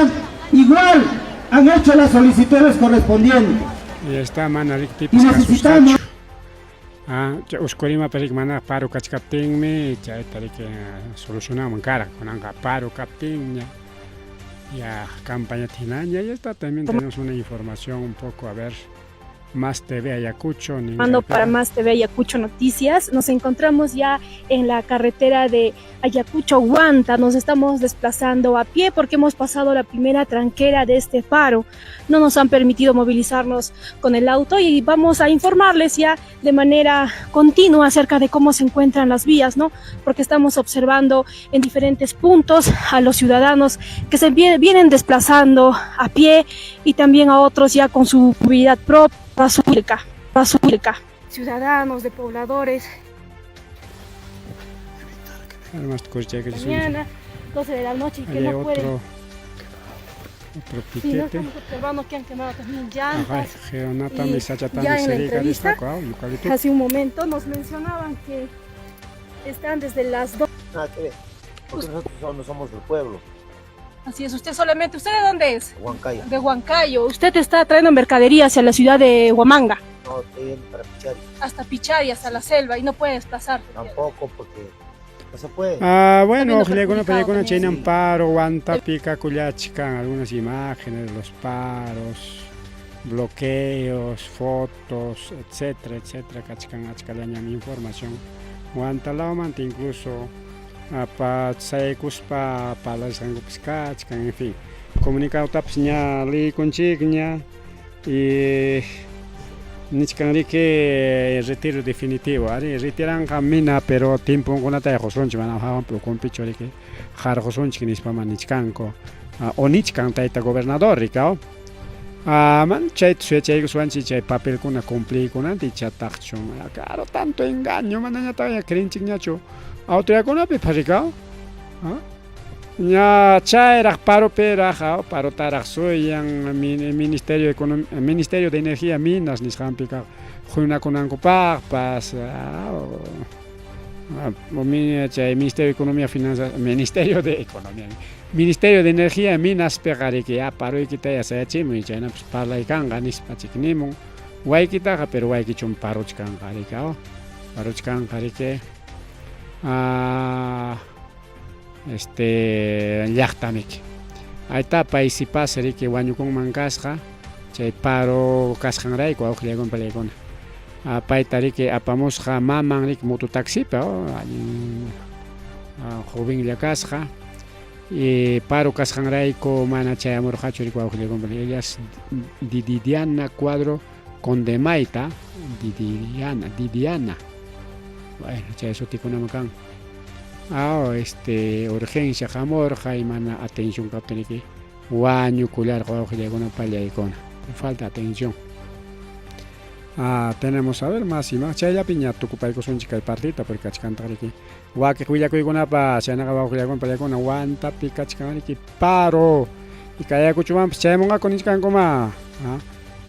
igual han hecho las solicitudes correspondientes. Y está mana Y necesitamos Ah, usqurimapas riki mana paro kachkaptinmi chayta riki solucionaman kara kunanqa paro kaptinña ya campaña hinaña y está también tenemos una información un poco a ver Más TV Ayacucho. Mando para Más TV Ayacucho Noticias. Nos encontramos ya en la carretera de Ayacucho Huanta. Nos estamos desplazando a pie porque hemos pasado la primera tranquera de este paro. No nos han permitido movilizarnos con el auto y vamos a informarles ya de manera continua acerca de cómo se encuentran las vías, ¿no? Porque estamos observando en diferentes puntos a los ciudadanos que se vienen desplazando a pie y también a otros ya con su movilidad propia. Bazurca, bazurca. Ciudadanos, de pobladores. Mañana, 12 de la noche y que no pueden. Otro, otro Sí, no piquete. estamos observando que han quemado también llantas. Ajá, Y ya en la entrevista, hace un momento nos mencionaban que están desde las 2. Nada que ver, porque nosotros no somos del pueblo, Así es, usted solamente, ¿usted de dónde es? Huancayo. De Huancayo. Usted está trayendo mercadería hacia la ciudad de Huamanga, No, estoy yendo para Pichari. hasta Pichari, hasta la selva, y no puede desplazarse. Tampoco, porque no se puede. Ah, bueno, Está viendo ojalá perjudicado película chaynan paro, Huanta, pica, culiachcan, algunas imágenes de los paros, bloqueos, fotos, etcétera, etcétera, kachkan achkallañam información. Huanta lawmanta incluso pa saykuspa parlasqankupas kachkan, en fin. Comunicado ña liykunchikña y nichkan riki retiro definitivo, ari retiranqa mina pero timpunkunata qusunchik mana hawanpi ukunpichu riki harqusunchik nispaman nichkanku o nichkan tayta gobernador rikaw. Ah, man chayta suyachaykusunchik chay papelkuna cumpliykunanta ichataqchun. Claro, tanto engaño manañataq creenchikñachu autoridadkunapi rikaw. Ah? Ña chayraq paropiraq parotaraq suyan Ministerio Ministerio de Energía Minas nisqanpi kaq huñunakunankupaqpas chay Ministerio de Economía Finanzas Ministerio de Economía Ministerio de Energía Minaspiqa riki ya paroykitaya sayachimuy chaynapas parlay kanqa nispa chik nimun waykitaqa pero waykichum parochkanqa riki parochkanqa riki este llaqtamiki ayta pay sipas riki wañukunman kasqa chay paro kasqanrayku awqillaykuna pallaykuna payta riki apamusqa maman riki moto taxipi allin jovenlla kasqa y paro kasqanrayku mana chayamurqachu riki wawqillaykuna ella es Didiana Cuadro Condemayta Didiana Didiana bueno chay sutikunaman kan ah este urgencia hamurqa y mana atención kaptin riki wañukullarqa wawqillaykuna pallaykuna falta atención Ah, tenemos a ver más y más. Chayllapi ña tukupaykusunchik kay partita porque kachkantaq riki. Wakiq willakuykunapas chaynaqa wawqillaykuna pallaykuna Huantapi kachkan riki paro. Y kay Ayacuchomanpas chayamunqaku nichkankuma. Ah,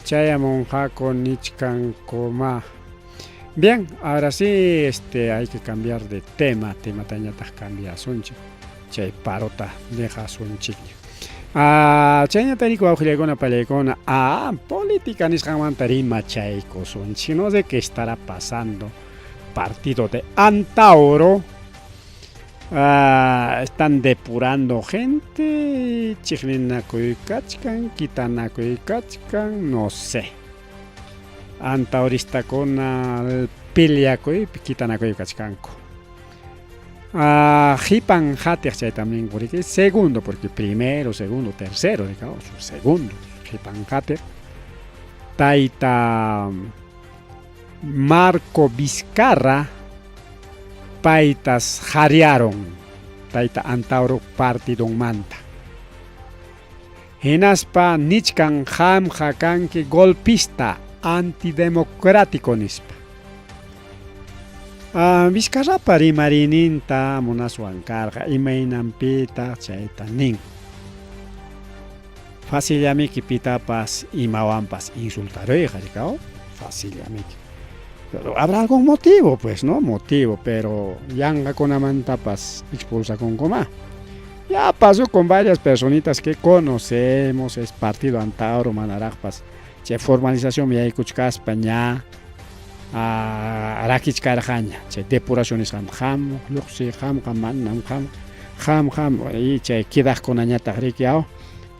chayamunqaku nichkankuma. Bien, ahora sí, este, hay que cambiar de tema, tematañataq cambiasunchik. Chay parota dejasunchikña. Ah, chayñata riku wawqillaykuna pallaykuna, ah, política nisqanmanta rimachaykusunchik. No sé qué estará pasando. Partido de Antauro. Ah, están depurando gente, chiqninakuykachkan, kitanakuykachkan, no sé. Antauristakuna peleakuypi, kitanakuy kachkanku. Ah, qipan qatiq chaytam ninku riki, segundo, porque primero, segundo, tercero, riki, segundo, qipan qatiq. Tayta Marco Vizcarra paytas qariaron tayta Antauro partidunmanta. Hinaspa nichkan qamqa kanki golpista antidemocrático nispa. Ah, Vizcarrapa rimariyninta munaswan karqa imaynanpitaq chayta nin. Facillamiki pitapas imawanpas insultaruyqa rikaw, facillamiki. Pero habrá algún motivo, pues, ¿no? Motivo, pero yanqakunamantapas expulsakunkuma. Ya pasó con varias personitas que conocemos, es partido Antauro, manaraqpas. Chay formalización yaykuchkaspa ña rakichkarqaña. Chay depuración nisqanta hamuq, lluqsiq, qamqa manam qam, qam, qam, y chay quedaqkunañataq riki aw,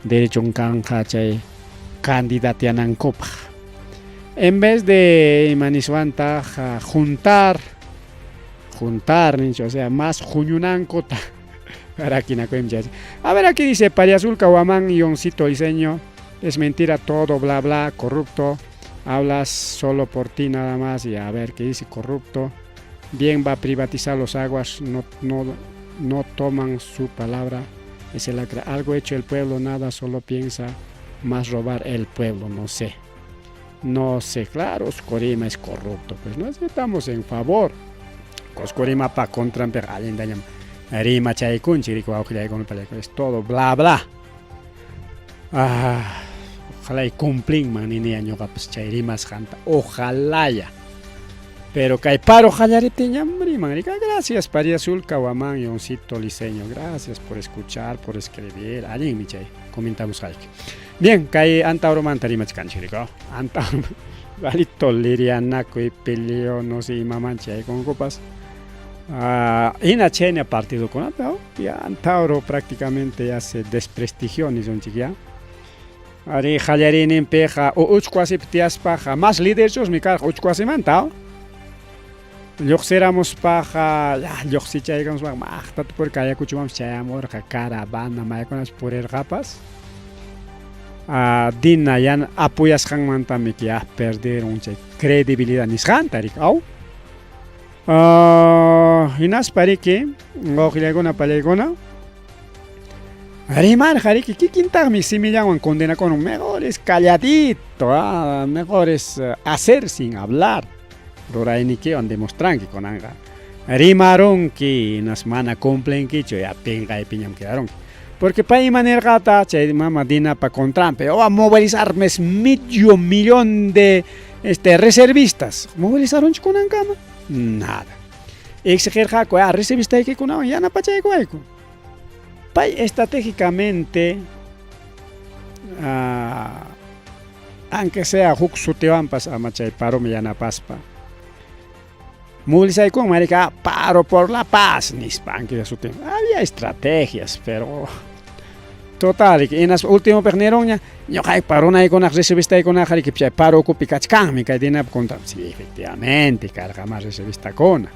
derechon kanqa chay candidatianankupaq. En vez de ima niswantaq juntar, juntar ninchik, o sea, más huñunankuta rakinakuymi chay. A ver, aquí dice Pariazulca Huamán, Yoncito Diseño, es mentira todo, bla, bla, corrupto, hablas solo por ti nada más, y a ver qué dice corrupto. Bien va a privatizar los aguas, no, no, no toman su palabra, es el lacra. Algo hecho el pueblo, nada, solo piensa más robar el pueblo, no sé. No sé, claro, Oscorima es corrupto, pues no estamos en favor. Oscorima pa contra rima chaykunchik, riku wawqillaykuna pallaykuna, es todo bla bla. Ah, ojalá y cumplinman niniya ñuqapas chay rimasqanta, ojalá ya. Pero kay paro qallariptinñam riman, rika, gracias Pariazulca Huamán, Yoncito Liceño, gracias por escuchar, por escribir, allinmi chay comentamos hayki. Bien, kay Antauromanta rimachkanchik, rika, Antauro, valito lirianakuy peleo, no sé, imamanchi aykunkupas. Ah, hina chayna partidokunapi, ya Antauro prácticamente ya se desprestigió nisunchik ya. Ari qallariyninpiqa uchku wasipi tiyaspaqa más liderchusmi karqa uchku wasimanta. Lluqsiramuspaqa ya lluqsichaykamuspaqa maqtata puri Ayacuchomanpas chayamurqa caravana maykunapas purirqapas. Ah, Dina yan apoyasqanmantami ya perdieron chay credibilidad nisqanta riki aw. Hinaspa riki wawqillaykuna pallaykuna rimarqa riki kikintaqmi simillanwan condenakunun mejor es calladito, ah, mejor es hacer sin hablar. Ruraynikiwan demostranki kunanqa rimarunki hinas mana cumplinkichu ya pinqaypiñam quedarunki. Porque pay ima nirqata chay mama Dinapa contranpi, oh, a movilizarme es medio millón de este, reservistas. Movilizarunchu kunankama? Nada. Exigirqaku, ah, reservistaykikunawan yanapachaykuwayku. Pay estratégicamente, ah, aunque sea huk sutiwanpas ama chay paromi yanapaspa, movilizaykunman marica, ah, paro por la paz, nispa, aunque sea sutin. Había estrategias, pero total, inas último nirunña, ñuqaypa runaykunaq reservistaykunaqa riki chay paro ukupi kachkanmi kay Dinapa contra. Sí, efectivamente, karqa más reservistakuna.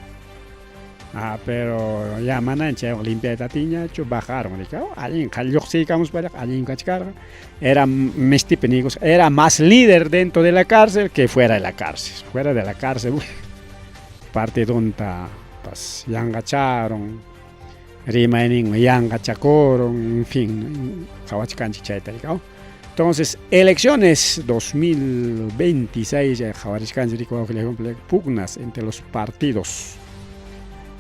Ah, pero ya manan chaywan limpiayta atinñachu, bajaron, riki, oh, allin lluqsiykamuspallaqa allin kachkarqa. Era mistipi niykus, era más líder dentro de la cárcel que fuera de la cárcel. Fuera de la cárcel, uy, partidunta pas yanqacharon, rimayninwan yanqachakurun, en fin, qhawachkanchik chayta, riki, oh. Entonces, elecciones 2026, ya qhawarishkanchik, riki, wawqillaykunapa pugnas entre los partidos.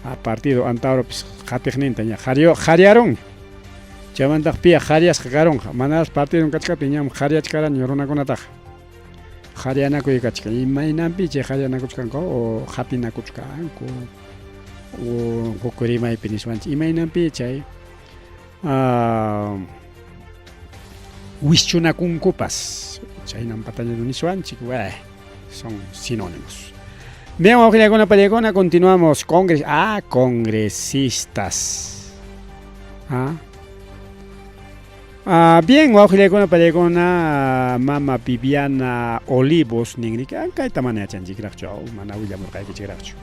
A partido Antauropis qatiqninta ña qhariarun. Chaymantaq piya qhariyasqa karunqa, manaraq partidun kachkaptin ñam qhariyachkaraña runakunataqa. Qhariyanakuy kachkan, imaynanpi chay qhariyanakuchkanku o qatinakuchkanku o huk rimaypi niswanchik, imaynanpi chay wischunakunkupas, chaynampataña niswanchik, son sinónimos. Bien, wawqillakuna pallakuna, continuamos. Congres, ah, congresistas. Ah. Ah, bien, wawqillakuna pallakuna, mama Viviana Olivos ninriki, kayta mana yachanchikraqchu, mana willamurqaykichikraqchu.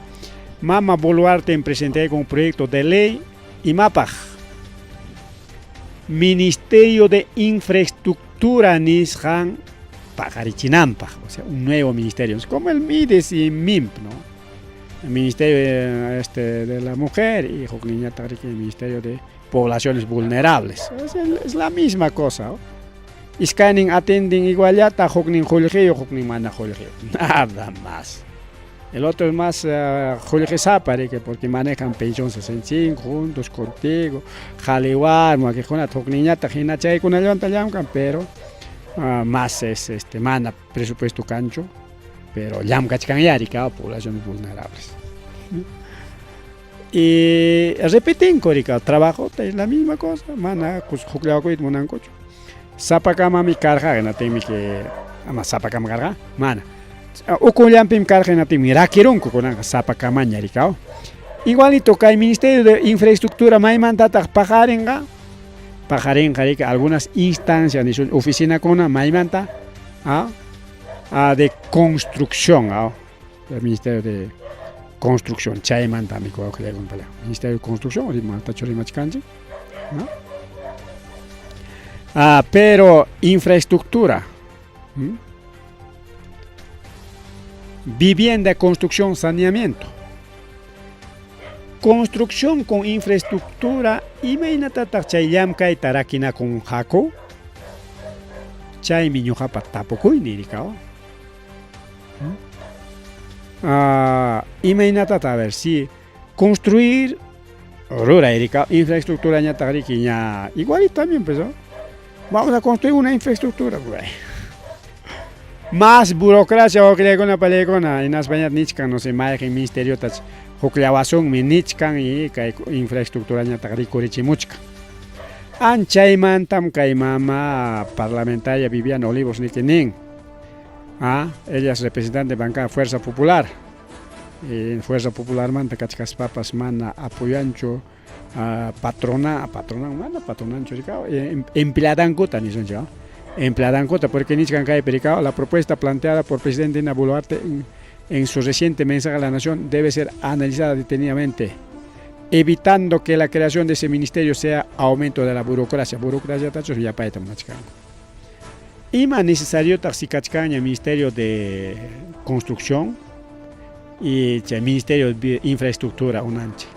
Mama Boluarte presenté con un proyecto de ley imapaq Ministerio de Infraestructura nisqan paqarichinanpaq, o sea, un nuevo ministerio, es como el MIDES y MIMP, ¿no? El Ministerio de, este, de la Mujer y hukniñataq riki el Ministerio de Poblaciones Vulnerables. Es, es la misma cosa, ¿no? Iskaynin atenden iguallata, huknin qullqiyuq, huknin mana qullqiyuq, nada más. El otro es más qullqisapa, riki, porque manejan pensión 65 juntos contigo, qhali warmi, wakiqkunata hukninñataq hina chaykunallawanta llamkan, pero más es este mana presupuesto kanchu, pero llamkachkanya riki, poblaciones vulnerables. Y repetinku riki, trabajo es la misma cosa, mana hukllawakuyta munankuchu. Sapakamami karqa, hinaptinmi que ama sapakama karqa, mana. Ukunllampim karqa, hinaptinmi rakirunku kunanqa sapakamaña riki. Igualito kay Ministerio de Infraestructura maymantataq paqarinqa, paqarinqa riki algunas instancias nisun oficinakuna maymanta de construcción, el Ministerio de Construcción chaymantami wawqillaykunapalla Ministerio de Construcción rimatachu rimachkanchik, ¿no? Ah, pero infraestructura, vivienda, construcción, saneamiento. Construcción con infraestructura, imaynatataq chay llamkayta rakinakunqaku? Chaymi ñuqapa tapukuyni rikaw. Ah, imaynatata, a ver, si construir ruray rikaw, infraestructura ñataq riki ña igualito también pues, ¿no? Vamos a construir una infraestructura, güey. Más burocracia wawqillaykuna pallaykuna, hinaspañataq nichkan, no sé, mayqin ministeriotach hukllawasunmi nichkan y kay infraestructurañataq rikurichimuchkan. Anchaymantam kay mama parlamentaria Viviana Olivos niki nin. Ah, ella es representante de bancada Fuerza Popular. Y Fuerza Popularmanta kachkaspapas mana apoyanchu patrona, patrona, mana patronanchu rikaw, empleadankuta nisunchik, empleadankuta, porque nichkan kaypi rikaw, la propuesta planteada por presidente Dina Boluarte en su reciente mensaje a la nación debe ser analizada detenidamente, evitando que la creación de ese ministerio sea aumento de la burocracia. Burocracia tachos yapayta munachkanku. Ima necesariotaq si kachkanña Ministerio de Construcción y chay Ministerio de Infraestructura unanchik.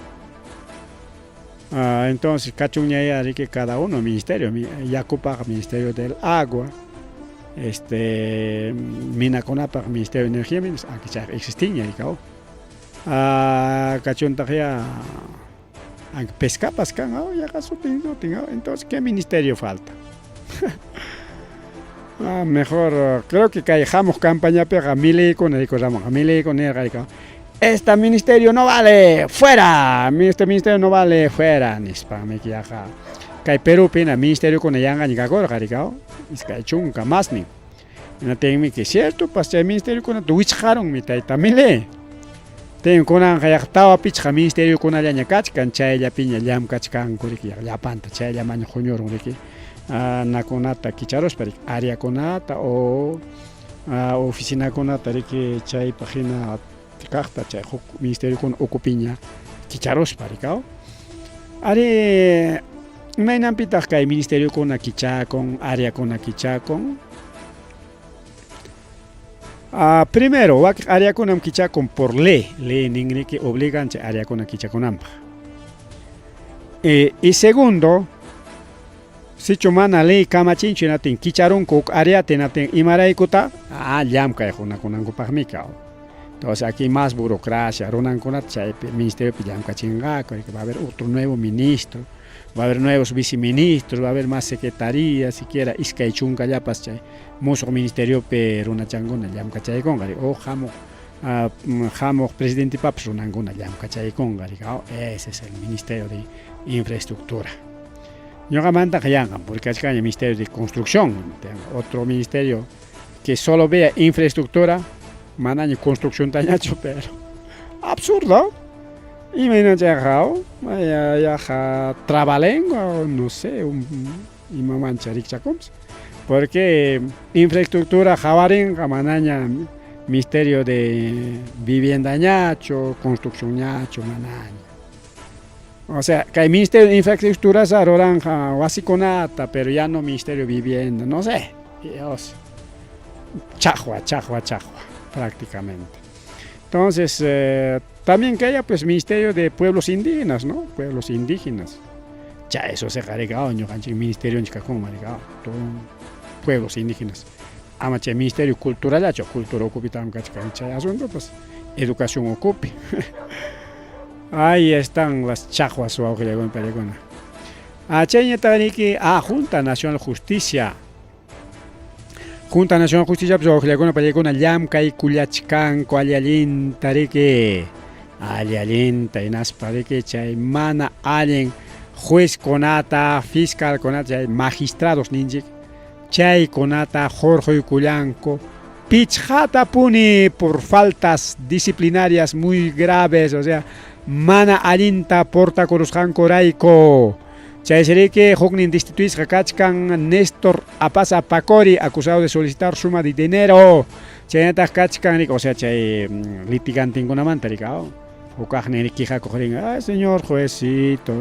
Ah, entonces kachunñaya riki cada uno ministerio, yakupaq Ministerio del Agua, este minakunapaq Ministerio de Energía, aunque chay existiña rikaw. Ah, kachuntaq ya Aunque pescapas kan, oh, yaqa sutin sutin, oh, entonces ¿qué ministerio falta? Ah, mejor, creo que kay hamuq campañapiqa mileykuna rikuramunqa, mileykuna nirqa, este ministerio no vale, fuera, este ministerio no vale, fuera, nispanmi yaqa. Kay Perupina ministeriokuna yanqaña kakurqa, rikaw, 20 masnin. Hinaptinmi que cierto, pas chay ministeriokunata wichqarunmi tayta Milei. Tin kunanqa yaqa 4 5 ministeriokunallaña kachkan, chayllapiña llamkachkanku riki, llapanta chayllamaña huñurun riki. Nakunata kicharuspa riki, áreakunata o oficinakunata riki chaypaq hina kaqta chay huk ministeriokuna ukupiña kicharuspa rikaw. Ari, imaynanpitaq kay ministeriokuna kichakun, áreakuna kichakun? Primero, wakiq áreakunam kichakun por ley, ley nin riki obligan chay áreakuna kichakunanpaq. Y segundo, sichu mana ley kamachinchu hinaptin kicharunku huk áreata hinaptin imaraykuta llamkay hunakunankupaqmi kaw. Entonces aquí más burocracia, runankunata chaypi ministeriopi llamkachinqaku, va a haber otro nuevo ministro, va a haber nuevos viceministros, va a haber más secretarías, siquiera 20 llapas chay musuq ministeriopi runachankuna llamkachaykunqa o hamuq hamuq presidentepapas runankuna llamkachaykunqa rikaw. Ese es el Ministerio de Infraestructura. Ñuqamantaqa yanqam, porque kachkanña Ministerio de Construcción, otro ministerio que solo vea infraestructura, manaña construcción tañachu, pero absurdo. Imayna chayqa, yaqa trabalengua, no sé, imamancha rikchakunpas. Porque infraestructura hawarinqa manaña Ministerio de Vivienda ñachu, construcción ñachu, manaña. O sea, que Ministerio de Infraestructura ruranqa wasikunata, pero ya no Ministerio de Vivienda, no sé. Dios. Chaqwa, chaqwa, chaqwa, prácticamente. Entonces, también que haya pues Ministerio de Pueblos Indígenas, ¿no? Pueblos indígenas. Ya eso se cargado, ñuqanchik ministerio todo pueblos indígenas. Ama chay Ministerio Cultural, cultura ukupitam kachkan chay asunto, pues educación ukupi. Ahí están las chaqwas wawqillakuna paykuna. Chayñataqriki, Junta Nacional Justicia. Junta Nacional Justicia pues wawqillakuna paykuna llamkaykullachkanku alli allinta riki. Alli allinta hinaspa riki chay mana allin juezkunata, fiscalkunata, chay magistrados ninchik chaykunata hurquykullanku 5 puni por faltas disciplinarias muy graves, o sea, mana allinta portakurusqankurayku. Chaysiriki huknin destituisqa kachkan Néstor Apaza Pacori, acusado de solicitar suma de dinero. Chaynataq kachkan, o sea, chay litigantinkunamanta rika, hukaqnin quejakuq rin, ay señor juezito,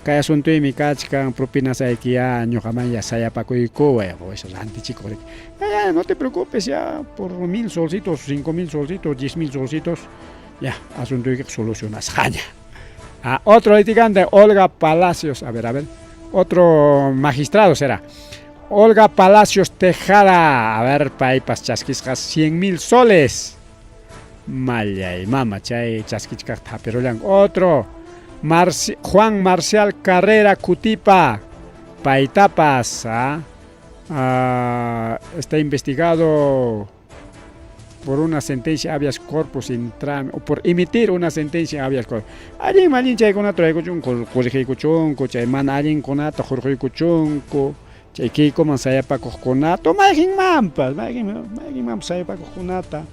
kay asuntuymi kachkan, propinasayki ya ñuqaman ya sayapakuykuway, pues rantichikuq riki. Ya, no te preocupes, ya por 1000 solcitos, 5000 solcitos, 10 000 solcitos, ya, asuntuykiqa solucionasqaña. Otro litigante, Olga Palacios, a ver, otro magistrado será. Olga Palacios Tejada, a ver, paypas chaskisqa 100 000 soles. Mallay, mama, chay chaskichkaqta hapirullanku. Otro, Juan Marcial Carrera Cutipa, paytapas, está investigado por una sentencia habeas corpus in o por emitir una sentencia habeas corpus. Allin allin chaykunata ruraykuchunku, corregiykuchunku, chay mana allinkunata hurquykuchunku, chay kiykuman sayapakuqkunata, mayqinmanpas, mayqinmanpas sayapakuqkunata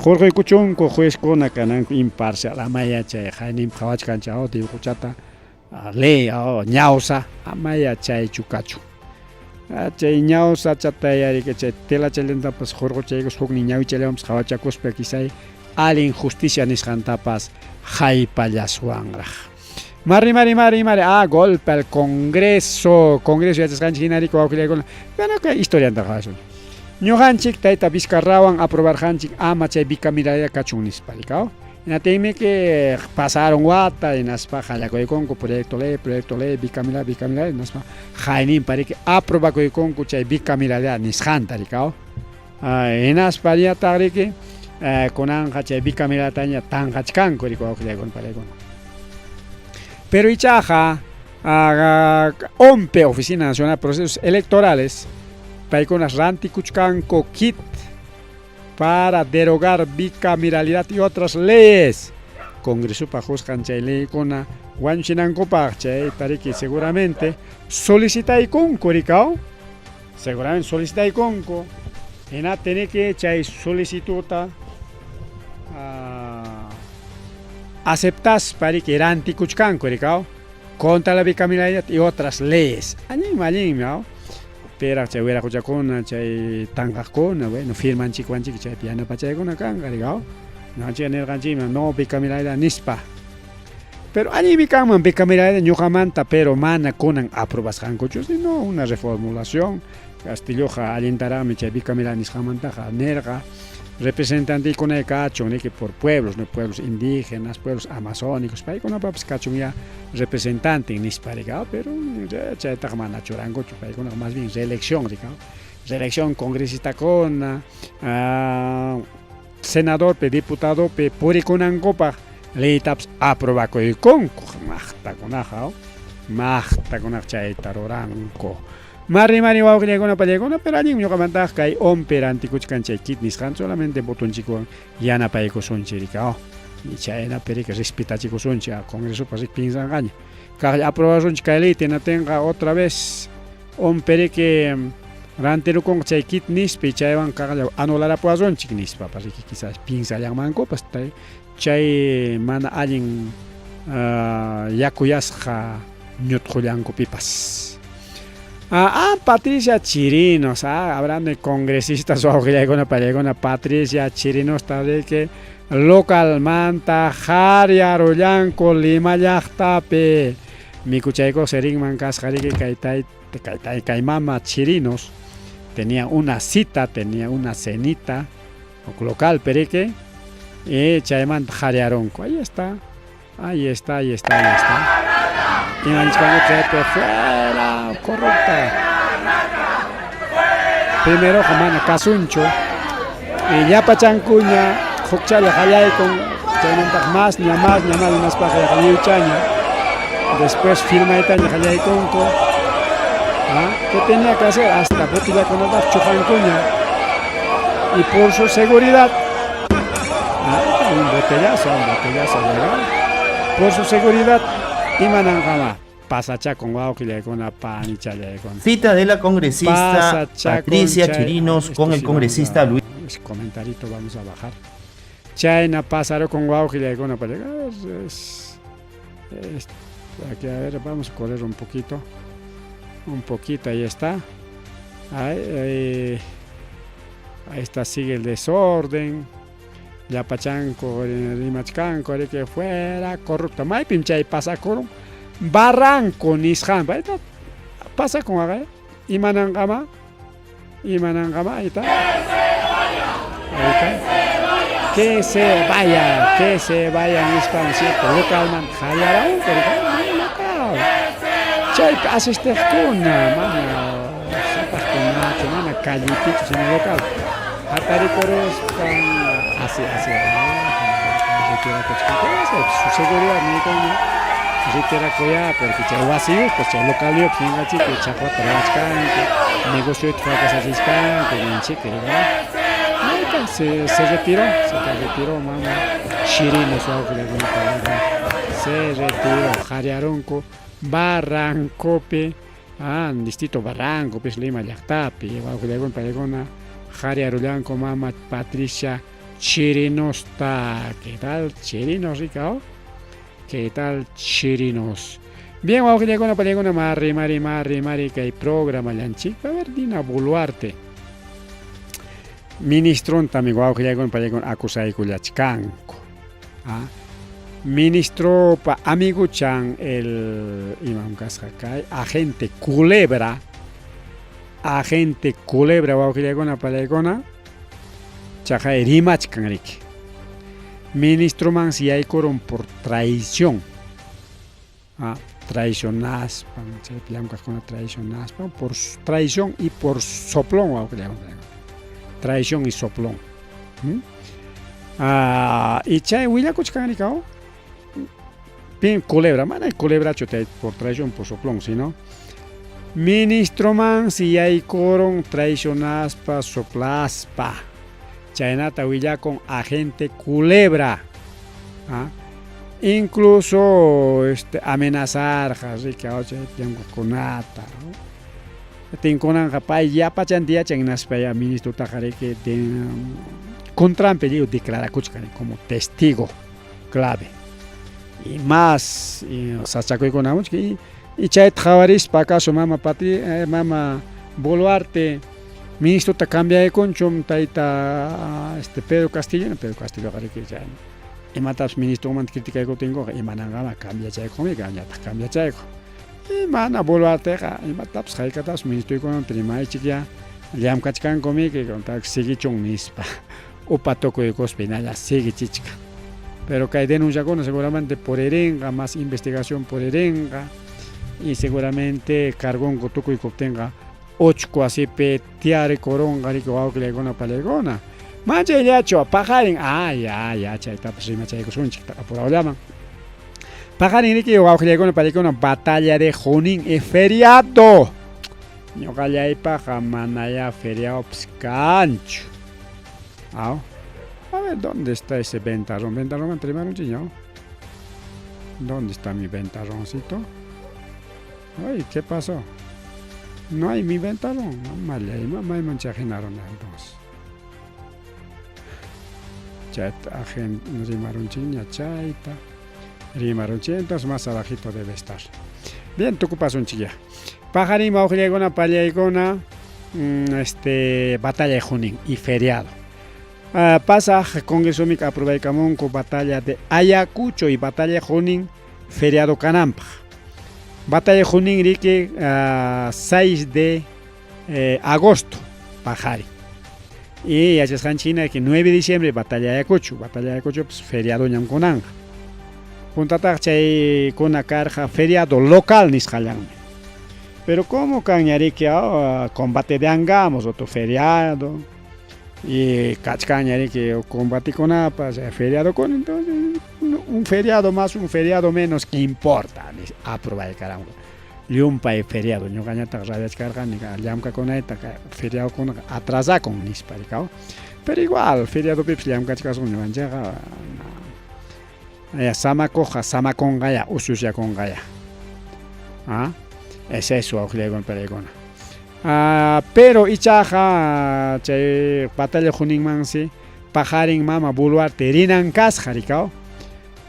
hurquykuchunku juezkuna kananku imparcial, amaya chay hayninpi qhawachkan chay dibujochata ley ñawsa, amaya chaychu kachun. Chay ñawsachata yarika chay telachallantapas hurquchaykus huknin ñawichallawanpas qhawachakuspa quizá allin justicia nisqantapas haypallaswanraq. Mari, mari, mari, mari, golpe al Congreso, Congreso yachasqanchik hina riki wawqillaykuna. Bueno, kay historianta qhawasun. Ñuqanchik tayta Vizcarrawan aprobarqanchik ama chay bicameralidad kachun nispa, rikaw. Hinaptinmi que pasaron wata hinaspa qallakuykunku proyecto ley, proyecto ley, bicameral, bicameral, hinaspa hayninpa riki aprobakuykunku chay bicameralidad nisqanta, rikaw. Hinaspa ñataq riki kunanqa chay bicameralidadtaña tanqachkanku riki wawqillaykuna paykuna. Pero ichaqa ONPE, Oficina Nacional de Procesos Electorales, paykunas rantikuchkanku kit para derogar bicameralidad y otras leyes. Congresopaq qusqan chay leykuna wañuchinankupaq chayta riki seguramente solicitaykunku rikaw. Seguramente solicitaykunku. Hina tiniki chay solicitudta aceptaspa riki rantikuchkanku rikaw contra la bicameralidad y otras leyes. Allinmi, allinmi, aw. Piraq chay wiraquchakuna, chay tanqaqkuna, bueno, firmanchikwanchik chaypi yanapachaykuna kanqa rikaw. Ñuqanchikqa nirqanchikmi no bicameralidad nispa. Pero allinmi kanman bicameralidad ñuqamanta, pero mana kunan aprobasqankuchu, sino una reformulación. Castilloqa allintaraqmi chay bicameralidad nisqanmantaqa nirqa, representantekuna kachun niki por pueblos, no pueblos indígenas, pueblos amazónicos, paykunapapas kachun ya representante nispa rikaw, pero chaytaqa mana churankuchu, paykunaqa más bien reelección rikaw, reelección congresistakuna, senadorpi, diputadopi purikunankupaq leytapas aprobakuykunku, maqtakunaqa, maqtakunaqa chayta ruranku. Mari mari wawqillaykuna pallaykuna, pero allinmi ñuqamantaqa kay ONPE rantikuchkan chay kit nisqan, solamente votonchikwan yanapaykusunchik rikaw, chaynapi riki respetachikusunchik, Congresopas riki pinsanqaña. Kaqlla aprobasunchik kay leyta hinatinqa otra vez ONPE riki rantirukunqa chay kit nispa chaywan kaqlla anularapuwasunchik nispapas riki quizás pinsallanmankupas chay mana allin yakuyasqa ñutqullankupipas. Patricia Chirinos, hablando de congresistas wawqillaykuna pallaykuna, Patricia Chirinos riki localmanta qaryarullanku Lima llaqtapi mikuchaykuq sirinman kasqa riki kay tayta kay mama Chirinos tenía una cita, tenía una cenita local perike y chaymanta qaryarunku. Ahí está, ahí está, ahí está, ahí está. Imanchkanku chaypi fuera corrupta. Primero mana kasunchu y llapachankuña hukchalla qallaykun chaymantaq más ña más ña más hinaspaqa lliwchaña después firmaytaña qallaykunku. ¿Qué tenía que hacer? Hasta botillakunatapas chuqankuña y por su seguridad, un botellazo legal. Por su seguridad, imananqama pasachakun wawqillaykuna panichallaykuna. Cita de la congresista Patricia Chirinos con el congresista Luis. Comentarito vamos a bajar. Chayna pasaró con wawqillaykuna para llegar. Aquí a ver, vamos a correr un poquito. Un poquito, ahí está. Ahí, ahí está, sigue el desorden. Llapachanco, rimachkanco, que fuera corrupto. Maypim chay pasakurun barranco nisqanpa. Ahí está, pasa con acá. Imananqama, imananqama, ahí está. Ahí está. Que se vaya, que se vaya nispa, ¿no es cierto? Localman jallarán, pero local. Chaypi asistiqkuna, mana sapaqkunachu, mana callepichu, sino local. Hatarikuruspan, así, así, retirakuchkanku, su seguridad niykuña, retirakuya, porque chay wasiyuq, pues chay localiyuq hinqachiki, chaqwata ruwachkanku, negocioyta fracasachishkanku, ninchiki, ¿verdad? Ahí está, se retiró, se retiró mama Chirinos wawqillaykuna se retiró, qaryarunku Barrancopi, distrito Barranco, pues Lima llaqtapi, wawqillaykuna paykuna qaryarullanku mama Patricia Chirinosta. ¿Qué tal Chirinos, rica? ¿Qué tal Chirinos? Bien, wawqillaykuna paykuna mari mari mari mari kay programa llanchik. A ver, Dina Boluarte. Ministronta mi wawqillaykuna paykuna acusaykullachkanku. Ministro pa amiguchan el imam kasqa kay agente Culebra, agente Culebra wawqillaykuna paykuna chaqay rimachkan riki. Ministroman si yaykurun por traición. Traicionaspan, chaypi llamkaqkuna traicionaspan, por traición y por soplón wawqillaykuna. Traición y soplón. Y chay willakuchkan rikaw. Pim culebra, mana culebrachu por traición por soplón, sino ministromansi yaykurun traicionaspa soplaspa. Chaynata willakun agente culebra. ¿Ah? Incluso este, amenazarqa riki chay llamkaqkunata. Tinkunanqa pay llapachanta yachan hinaspa ya ministrotaqa riki contranpi lliw declarakuchkan como testigo clave. Y más sasachakuykuna hamuchkan y, y chayta qhawarispa acaso mama Patri, mama Boluarte ministrota cambiaykunchum tayta este Pedro Castillo, Pedro Castilloqa riki chay imatapas ministromanta criticaykuptinkuqa imananqama cambiachaykunmi ñataq cambiachayku. Y mana Boluarteqa imatapas haykatapas ministroykunamanta rimaychik ya llamkachkankumiki siguichun nispa upa tukuykuspa hinalla siguichichkan. Pero kay denunciakuna seguramente puririnqa, más investigación puririnqa y seguramente cargonku tukuykuptinqa uchku wasipi tiyarikurunqa riki wawqillaykuna paniykuna. Manchayllachu paqarin, ah ya ya chaytapas rimachaykusunchik apurawllaman. Paqarin riki wawqillaykuna paniykuna batalla de Junín es feriado. Ñuqallaypaqqa manayá feriadopas kanchu. Aw. A ver, ¿dónde está ese ventarrón? Ventarrón rimarunchik, ¿no? ¿Dónde está mi ventarroncito? Ay, ¿qué pasó? No hay mi ventarrón. Mayman chaqinaron entonces. Chayta rimarunchikña chayta. Rimarunchik, entonces más abajito debe estar. Bien, tukupasunchik ya. Paqarin wawqillaykuna pallaykuna este, batalla de Junín y feriado. Pasaq congresomik aprobaykamunku batalla de Ayacucho y batalla de Junín feriado kananpaq. Batalla de Junín riki 6 de agosto paqarin. Y yachasqanchik hina que 9 de diciembre batalla de Ayacucho, batalla de Ayacucho pues feriado ñam kunanqa. Puntataq chaykuna karqa feriado local nisqallanmi. Pero como kanña riki combate de Angamos otro feriado y kachkanña riki combatikunapas feriado con entonces un feriado más un feriado menos que importa aprobaykaranku llumpay feriado ñuqañataq rabiachkarqani llamkakunayta feriadokunaqa atrasakun nispa rikaw pero igual feriadopipas llamkachkasun ñuqanchikqa ya samakuqqa samakunqaya ususyakunqaya. ¿Ah? Es eso wawqillaykuna paniykuna. Pero ichaqa chay batalla Juninmansi paqarin mama Boluarte rinan kasqa rikaw.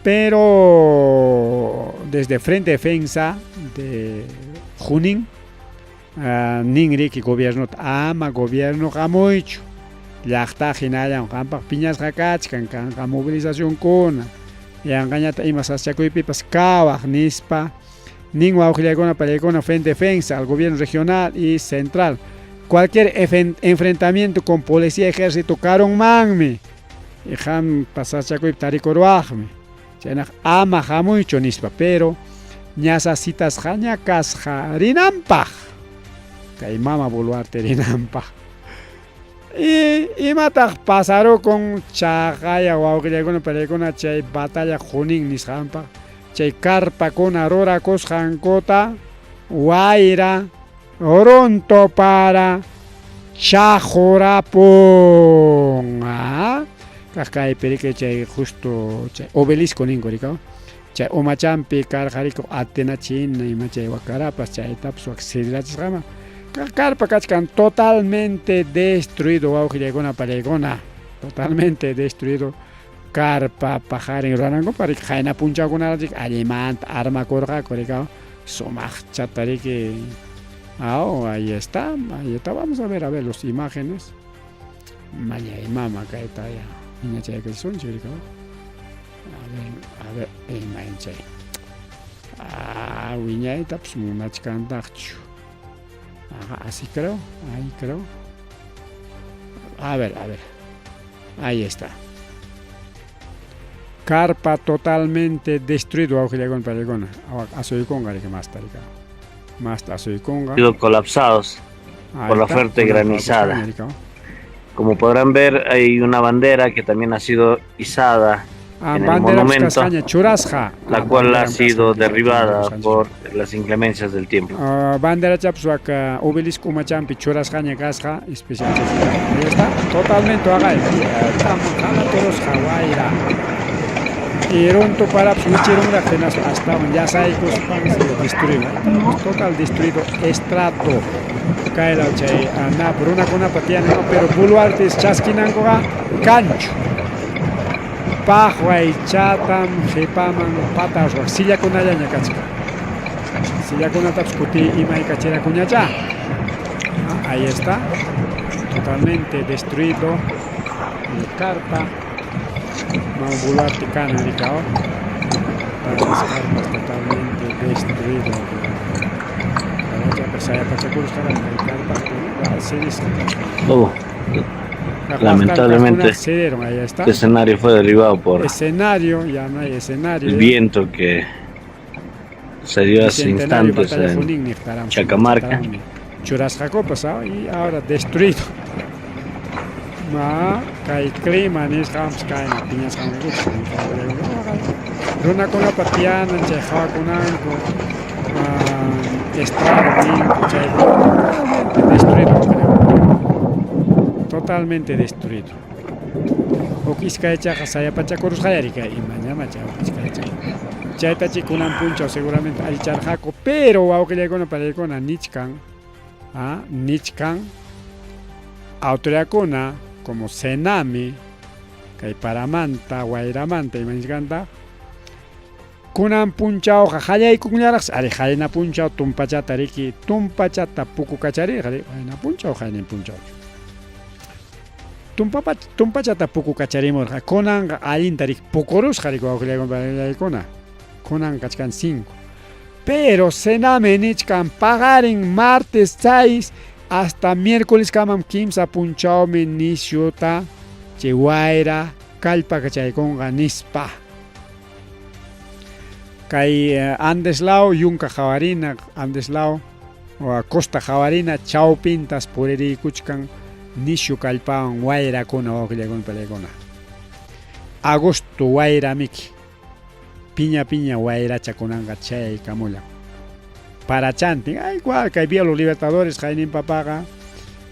Pero desde Frente Defensa de Junín nin riki gobiernota ama gobierno hamuychu llaqta hinallam qampaq piñasqa kachkan kanqa movilizacionkuna yanqañata ima sasachakuypipas kawaq nispa nin wawqillaykuna paniykuna Frente Defensa al gobierno regional y central cualquier enfrentamiento con policía ejército karunmanmi y qam sasachakuypi tarikuruwaqmi chaynaqa ama hamuychu nispa pero ñasa citasqaña kasqa rinanpaq kay mama Boluarte rinanpaq. Y imataq pasarukun chaqaya wawqillaykuna paniykuna chay batalla Junín nisqanpaq chay carpakuna rurakusqankuta wayra runtu para chaqurapun. Kaq kaypi riki chay justo chay obelisco ninku rikaw chay umachampi karqa riki atinachina ima chay wakarapas chaytapas wak sirirachisqama carpa kachkan totalmente destruido wawqillaykuna paniykuna totalmente destruido carpa paqarin ruranankupa riki qayna punchawkunaraq riki allimanta armakurqaku rikaw sumaqchata riki. Oh, ahí está, vamos a ver las imágenes. Mañay mama kayta ya wiñachaykachisunchik rikaw. A ver, imayn chay. Ah, wiñaytapas munachkantaqchu. Ajá, así creo, ahí creo. A ver, a ver. Ahí está. Carpa totalmente destruido wawqillaykuna paniykuna. Asuykunqa riki masta rikaw. Masta asuykunqa. Sido colapsados por la fuerte granizada. Como podrán ver, hay una bandera que también ha sido izada. Ah, en el banderapas monumento, kasqaña churasqa. la Ah, cual ha banderam sido kasqa, derribada por las inclemencias del tiempo. Ah, banderachapas wak ah, obelisco umachampi churasqaña kasqa, especial. Ahí está, totalmente waqay. Qalaturusqa wayra. Y runtu parapas wichirunraq hinaspa astawan llasaykuspan destruido. Total destruido estrato. Kaylaw chay ah, nap runakunapa tiyanan, pero boluartes chaskinankuqa kanchu. Paqway chatam qipaman pata ruwaq sillakunallaña kachkan. Sillakunatapas kuti imaykachirakuñachá. Ah, ahí está. Totalmente destruido. El carpa. Mama Boluarte kanan rikao. Las carpas totalmente destruido. Oh, lamentablemente Cedieron, ahí está. este escenario fue derribado por Escenario, ya no hay escenario. el viento que se dio hace Bicentenario, instantes batalla en Junín, Niqtaram, Chacamarca. Churasqakupas, ah, y ahora destruido. Ma, kay clima nisqanpas kayna piñasqankupas runakunapa tiyanan chay hawakunanku ah, estrado ninku chay totalmente destruido totalmente destruido. Huk iskaychaqa sayapachakurusqayari kay imañama chay huk iskaychaqa. Chaytachi kunan punchaw seguramente allicharqaku, pero wawqillaykuna panaykuna nichkan, ah, nichkan autoridadkuna como Senami, kay paramanta, wayramanta ima nichkanta, kunan punchawqa qallaykunllaraqsi, ari qayna punchaw tumpachata riki, tumpachata pukukacharirqa, qayna punchaw, qaynin punchawchu. Tumpachata pukukacharimurqa, kunanqa allinta riki pukurusqa riki wawqillaykuna, kunan kachkan 5. Pero Sename nichkan paqarin martes 6 hasta miércoles kamam kimsa punchawmi nisyuta chay wayra kallpakachaykunqa nispa. Kay Andeslao yunka hawarina, Andeslao o costa hawarina chawpintas puririykuchkan nisyu kallpawan wayrakuna wawqillaykuna panaykuna. Agosto wayramiki. Piña piña wayracha kunanqa chayaykamullan. Parachantin, ay igual kay Vía Los Libertadores qaynin papaqa,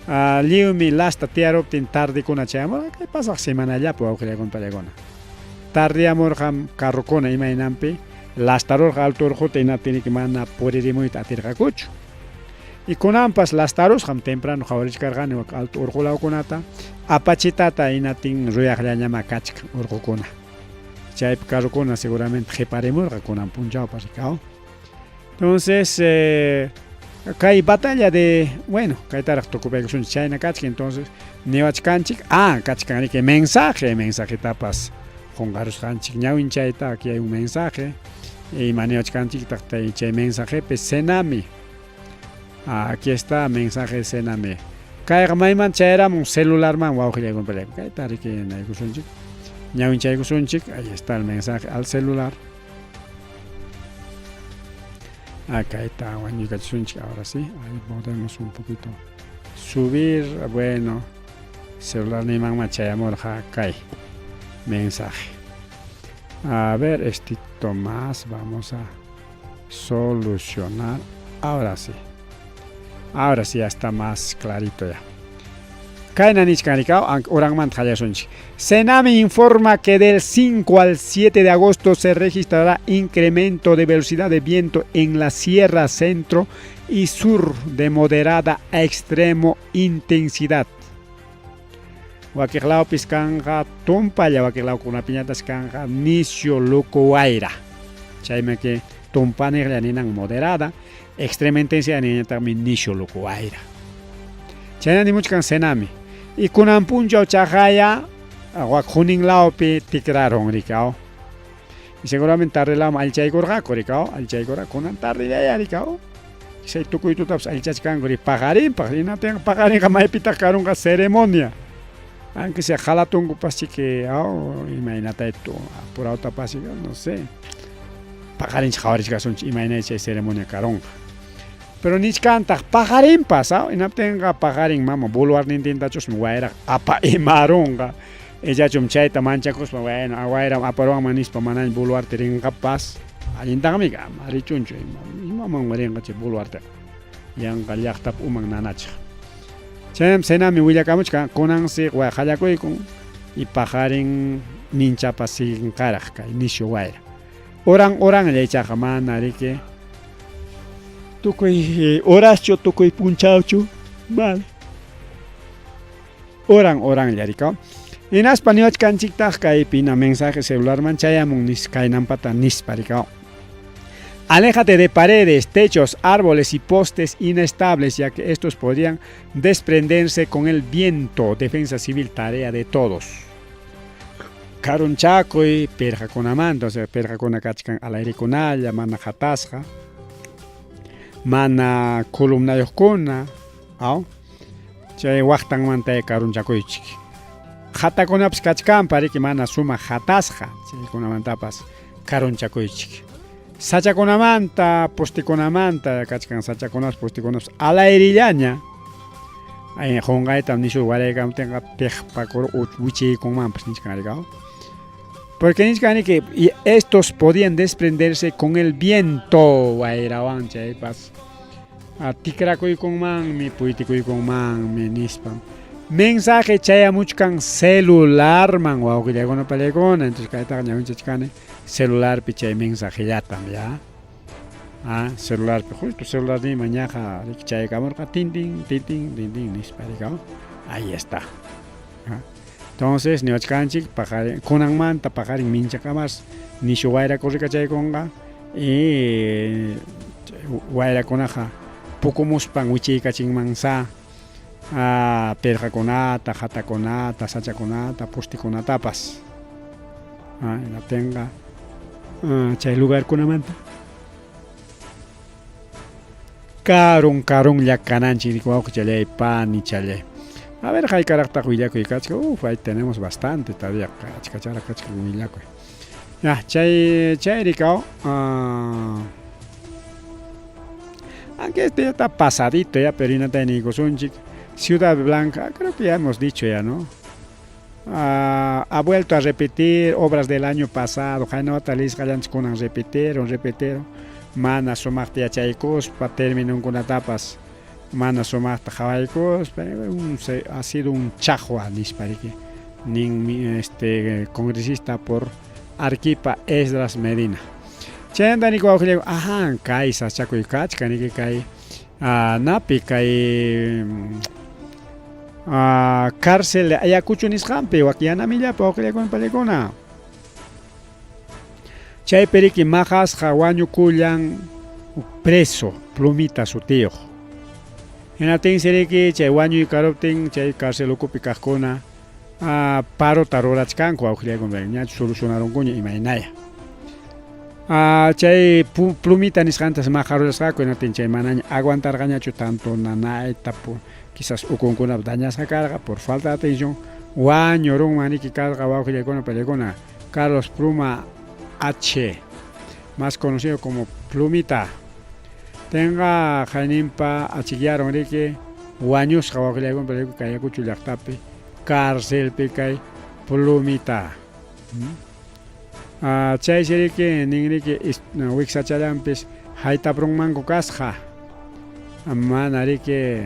ah, lliwmi lasta tiyaruptin tardekuna chayamurqa, kay pasaq semanallapi wawqillaykuna panaykuna. Tardeyamurqam carrokuna imaynanpi, lastarurqa alto urquta hinaptiniki mana puririmuyta atirqakuchu. Y kunanpas lastarusqam temprano qhawarichkarqani wak alto urqulawkunata, apachitata hinaptin ruyaqllañama kachkan urqukuna. Chaypi carrokuna seguramente qiparimurqa kunan punchawpas rikaw. Entonces, kay batalla de, bueno, kaytaraq tukupaykusunchik chayna kachkan, entonces niwachkanchik, ah, kachkan riki mensaje, mensajetapas qunqarusqanchik ñawinchayta, aquí hay un mensaje, ima niwachkanchiktaq chay mensajepi Senami. Ah, aquí está mensaje de Senami. Kayqa mayman chayaramun celularman wawqillaykuna panaykuna, kayta riki naykusunchik. Ñawinchaykusunchik, ahí está el mensaje al celular. Acá está wañuykachisunchik, ahora sí, ahí podemos un poquito subir, bueno, celular nimanman chayamurqa kay mensaje. A ver, estito más vamos a solucionar, ahora sí. Ahora sí ya está más clarito ya. Kayna nichkan rikaw, uranmanta qallasunchik. Senami informa que del 5 al 7 de agosto se registrará incremento de velocidad de viento en la Sierra Centro y Sur de moderada a extremo intensidad. Wakiqlawpis kanqa tumpalla, wakiqlawkunapiñataq kanqa nisyu luku wayra. Chaymi que tumpaniqlla ninan moderada, extrema intensidad niñataqmi nisyu luku wayra. Chayna nimuchkan Senami. Y kunan punchaw chaqaya wak Junín lawpi tikraron rikaw. Y seguramente tardelawman allichaykurqaku rikaw, allichaykurqa kunan tardellaya rikaw. Chay tukuy tutapas allichachkanku ri paqarinpaq, hinaptinqa paqarinqa maypitaq karunqa ceremonia. Aunque sea jalatunkupas chiki, aw, imaynatay apurawtapas, no sé. Paqarinchik qhawarichkasunchik imaynay chay ceremonia karunqa. Pero nichkantaq paqarinpas, aw, hinaptinqa paqarin mama boluarnintintachusmi wayraq apa imarunqa. Ichachum chayta manchakuspa, bueno, wayram aparuwanman nispa manaña Boluarte rinqapas. Allintaqmi ama richunchu, imamanmi rinqa chay Boluarteqa. Yanqa llaqtap uman nanachiq. Chaynam Senami willakamuchkan, kunansi qallakuykun y paqarin minchapas siginqaraq kay nisyu wayra. Uran uranlla ichaqa mana riki tukuy horaschu tukuy punchawchu mana. Uran uranlla rikaw. Hinaspa niwachkanchiktaq kaypina mensaje celularman chayamun nis kaynampata nispa rikaw. Aléjate de paredes, techos, árboles y postes inestables, ya que estos podrían desprenderse con el viento. Defensa civil, tarea de todos. Karunchakuy pirqakunamanta, o sea, pirqakuna kachkan alairikunalla, mana hatasqa, mana columnayuqkuna, aw? Chay waqtanmanta karunchakuychik. Hatakunapas kachkanpa, riki mana sumaq hatasqa, chaykunamantapas karunchakuychik. Sachakunamanta, postekunamanta kachkan sachakunapas, postekunapas alairillaña. Ay, qunqaytam nishu waraykamuptinqa piqpakur wichiykunmanpas nichkan rikaw. Porque nichkan que estos podían desprenderse con el viento wayrawan chaypas. Tikrakuykunmanmi, puytikuykunmanmi nispa. Mensaje chayamuchkan celularman wawqillaykuna pallaykuna, entonces kaytaqa ñawinchachkani celularpi chay mensajellatam ya. Ah, celularpi, justo celularniyman ñaqa riki chaykamurqa tin tin tin tin tin tin nispa rikaw. Ahí está. Entonces niwachkanchik paqarin kunanmanta paqarin minchakamas nishu wayra corrikachaykunqa y wayrakunaqa pukumuspan wichiykachinmansa pirqakunata, hatakunata, sachakunata, postekunatapas. Hinaptinqa chay lugarkunamanta karun karunlla kananchik wawqichalay panichalay. A ver, haykaraqtaq willakuy kachkan. Uf, ahí tenemos bastante todavía, achkacharaq kachkan willakuy. Ya, chay chay rikaw. Aunque este ya está pasadito ya, pero inatay niykusunchik. Ciudad Blanca, creo que ya hemos dicho ya, ¿no? Ha vuelto a repetir obras del año pasado. Haynawata lisqallanchik kunan repitieron, repitieron. Mana sumaqta yachaykuspa términunkunatapas mana sumaqta qhawaykuspa, ha sido un chaqwa nispa riki nin este congresista por Arequipa Esdras Medina. Chaymanta niki wawqillayku, aja, kay sachakuy kachkan niki kay napi kay cárcel de Ayacucho nisqanpi wakiyanamillapa wawqillaykuna pallaykuna. Chaypi riki maqasqa wañukullan preso Plumita sutiyuq. Hinaptinsi riki chay wañuykaruptin chay cárcel ukupi kaqkuna parota rurachkanku wawqillaykuna, ñachu solucionarunkuña imaynaya. Chay Plumita nisqantas maqarurasqaku, hinaptin chay manaña aguantarqañachu tanto nanayta, quizás ukunkunapas dañasqa karqa por falta de atención, wañurunman riki karqa wawqillaykuna pallaykuna Carlos Pluma H, más conocido como Plumita. Tenga hayninpa achikyaron riki wañusqa wawqillaykuna pallaykuna kay Ayacucho llaqtapi carcelpi kay Plumita. Chaysi riki nin riki wiksachallanpis haytaprunmanku kasqa, mana riki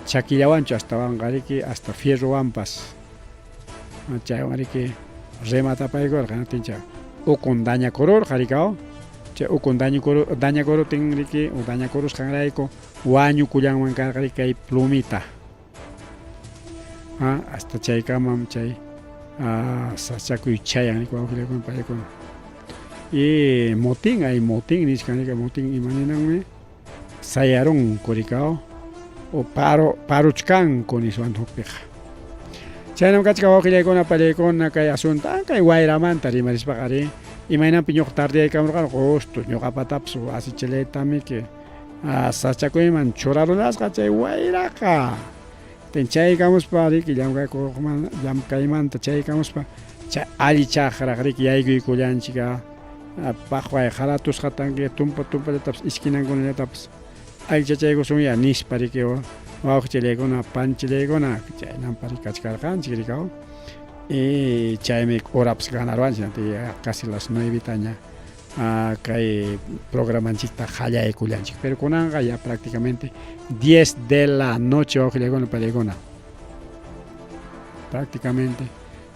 chakillawanchu astawanqa riki hasta fierrowanpas chaywan riki rematapaykurqa, hinaptin ukun dañakururqa rikaw. Chay ukun dañakuruptin riki o dañakurusqanrayku wañukullanman karqa riki kay Plumita. Hasta chaykamam chay sachakuy chayan riki wawqillaykuna pallaykuna. Y motín, hay motín nichkan riki, motín imaninanmi sayarunku rikaw o paro paruchkanku niswan hukpiqa. Chaynam kachkan wawqillaykuna pallaykuna kay asunto, kay wayramanta rimarispaqa ari imaynanpi ñuqa tardiyaykamurqani justo ñuqapatapas wasichalaytamiki sachakuyman churarullasqa chay wayraqa. Chaykamuspa riki llamkaymanta chaykamuspa chay allichaqraq riki yaykuykullanchik paqway qaratusqatanki tumpa tumpallatapas esquinankunallatapas allichachaykusunya nispa riki wawqichallaykuna panchillaykuna chaynampa riki kachkarqanchik rikaw. Y chaymi horapas ganaruwanchik casi las nuevetaña kay programanchikta qallaykullanchik. Pero kunanqa ya prácticamente 10 de la noche wawqillaykuna pallaykuna. Prácticamente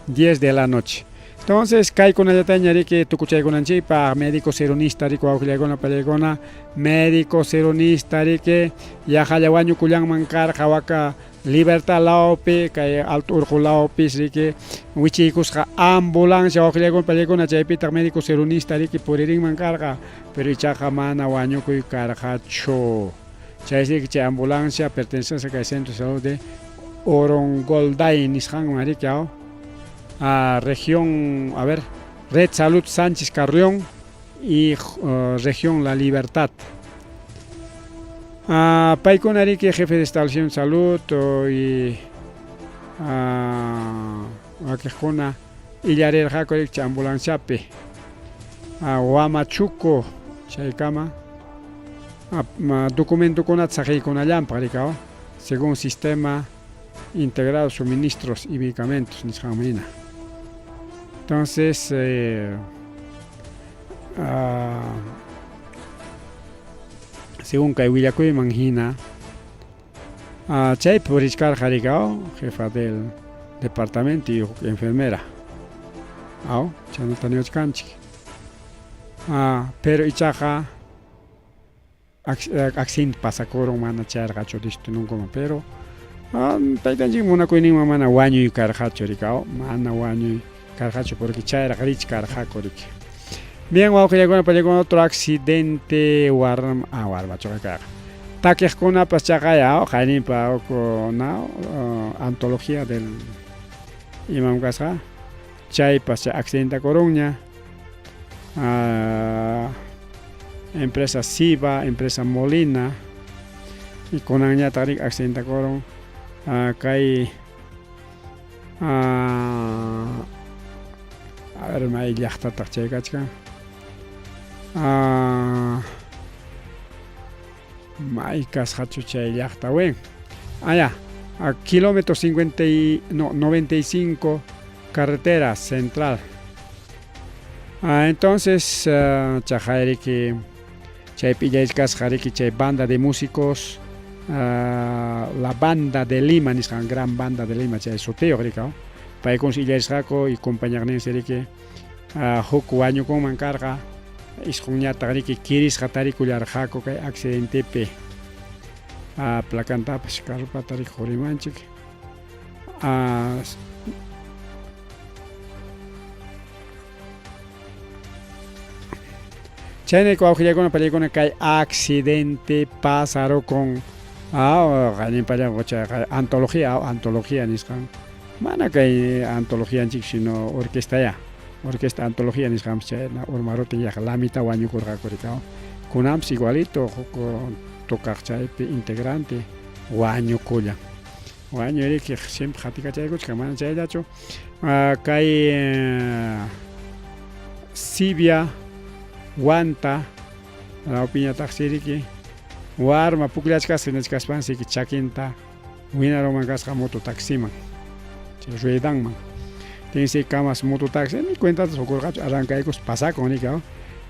10 de la noche. Entonces, kaykunallataña riki tukuchaykunanchikpaq médico seronista riki wawqillaykuna pallaykuna médico seronista riki yaqalla wañukullanman karqa waka Libertad lawpi kay Alto Urqu lawpis riki wichiykusqa ambulancia wawqillaykuna pallaykuna chaypitaq médico seronista riki puririnman karqa pero ichaqa mana wañukuy karqachu. Chaysi riki chay ambulancia pertenecente kay centro de salud de Orongolday nisqanman riki aw a región a ver Red Salud Sánchez Carrión y región La Libertad. Paykuna riki jefe de establecimiento de salud y wakiqkuna illarirqaku riki chay ambulanciapi Huamachuco chaykama documentokunata saqiykunallanpaq riki según sistema integrado suministros y medicamentos nisqanman hina. Entonces, según kay willakuyman hina, chaypi purichkarqa riki jefa del departamento y huk enfermera. Aw, chaynata niwachkanchik. Pero ichaqa accidente pasakurun mana chayarqachu destinunkuman, pero taytanchik munakuyninman mana wañuy karqachu riki, mana wañuy karqachu porque chayraq richkarqaku riki. Bien, wawqillakuna pallakuna otro accidente warma warmachuqa kayqa. Takiqkunapas chaqaya qayninpa na antología del imam kasqa chaypas chay accidentakurunña. Empresa Siba, empresa Molina y kunanñataq riki accidentakurun kay a ver may llaqtataq chay kachkan may kasqachu chay llaqta wen ya a kilómetro 50 y, no, 95 carretera central. Entonces chaqay riki chay p'illachkasqa riki chay banda de músicos la banda de Lima nisqan gran banda de Lima chay sutiyuq riki paykunas illarisqaku y compañaqninsi riki huk wañukunman karqa isqunñataq riki kirisqa tarikullarqaku kay accidentepi placantapas carropata riki qurimanchik. Chayna wawqillaykuna pallaykuna kay accidente pasarukun chayqa antología antología nisqan mana kay antologianchik sino orquesta ya orquesta antología nisqanpas chayna urmarutin yaqa la mitad wañukurqaku riki kunanpas igualito huk tocaq chaypi integrante wañukullan wañuy riki siempre qatikachaykuchkan mana chayllachu kay Sibia Huanta lawpiñataqsi riki warma pukllachkasqa hinachkaspansi chakinta winaruman kasqa mototaximan chay ruedanman tinsi kamas mototaxi ni cuentata qukurqachu arrancaykuspa pasakun riki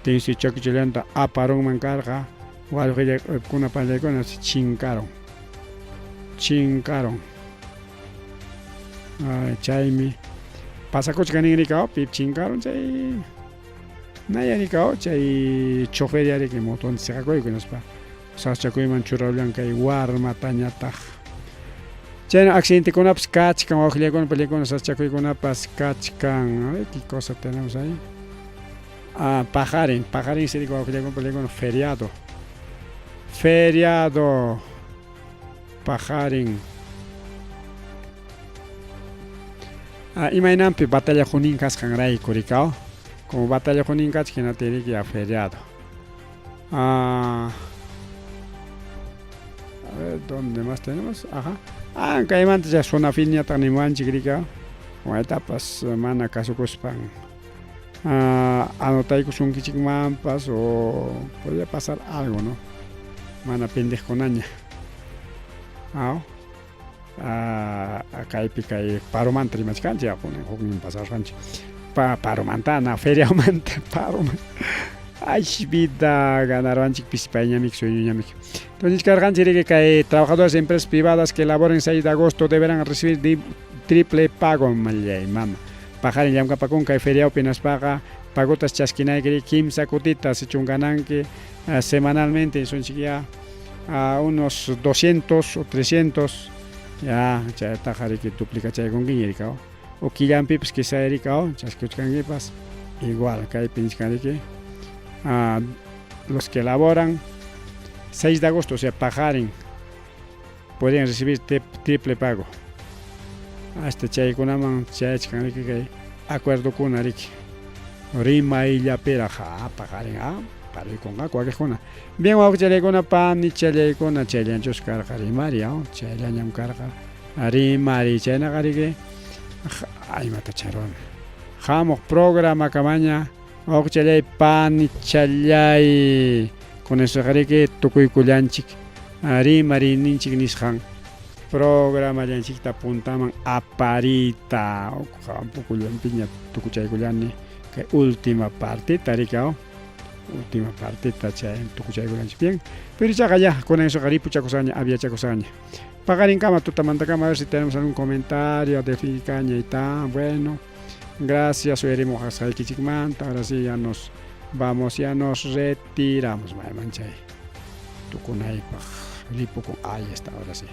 tinsi chakichallanta aparunman karqa wallqillakuna pallaykuna chinkarun chinkarun chaymi pasakuchkan nin riki pip chinkarun chay naya riki chay chofer ya riki motonta siqakuyku hinaspa sasachakuyman churarullan kay warmatañataq. Chayna accidentekunapas kachkan wawqillaykuna pallaykuna sasachakuykunapas kachkan. A ver qué cosa tenemos ahí. Paqarin, paqarin si wawqillaykuna pallaykuna feriado. Feriado. Paqarin. Imaynanpi batalla Junín kasqanrayku rikaw. Como batalla Junín kachkan hinaptin riki ya feriado. A ver, ¿dónde más tenemos? Ajá. Kaymanta chay Sunafinñataq nimuwanchik riki waytapas mana kasukuspan anotaykusunkichikmanpas o podría pasar algo, ¿no? Mana pendejonaña. Kaypi kay paromanta rimachkanchik kunan huknin pasarqanchik. Pa paromanta na feriamanta paromanta. Ay vida ganarwanchik pisipayñamik sueñoñamik. Entonces nichkarqanchik riki kay trabajadores de empresas privadas que laboren 6 de agosto deberán recibir triple pago mallay mama. Paqarin llamkapakun kay feriaopi hinaspaqa pagotas chaskinayki kimsa kutita sichun gananki semanalmente nisunchik ya a unos 200 o 300 ya chaytaqa riki duplicachaykunkiña rikaw o killanpipas quizá rikaw chaskikuchkankipas igual kaypi nichkan riki los que laboran 6 de agosto o sea paqarin podrían recibir triple pago hasta chaykunaman chayachkan riki kay acuerdokuna riki rimayllapiraq paqarin paruykunqaku wakiqkuna. Bien wawqichallaykuna panichallaykuna chayllanchus karqa rimari chayllañam karqa rimari chaynaqa riki imata charuna hamuq programakamaña wawqichallay panichallay con eso riki tukuykullanchik rimariyninchik nisqan programallanchikta puntaman apariyta hampukullanpiña tukuchaykullani kay última partita riki última partita chay tukuchaykullanchik bien pero ichaqa ya con eso ripuchakusqaña aviachakusqaña paqarinkama tutamantakama a ver si tenemos algún comentario de caña y tan bueno gracias uyarimuqasqaykichikmanta ahora sí ya nos vamos ya nos retiramos mayman chay tukunaypaq ripukun ahí está ahora sí.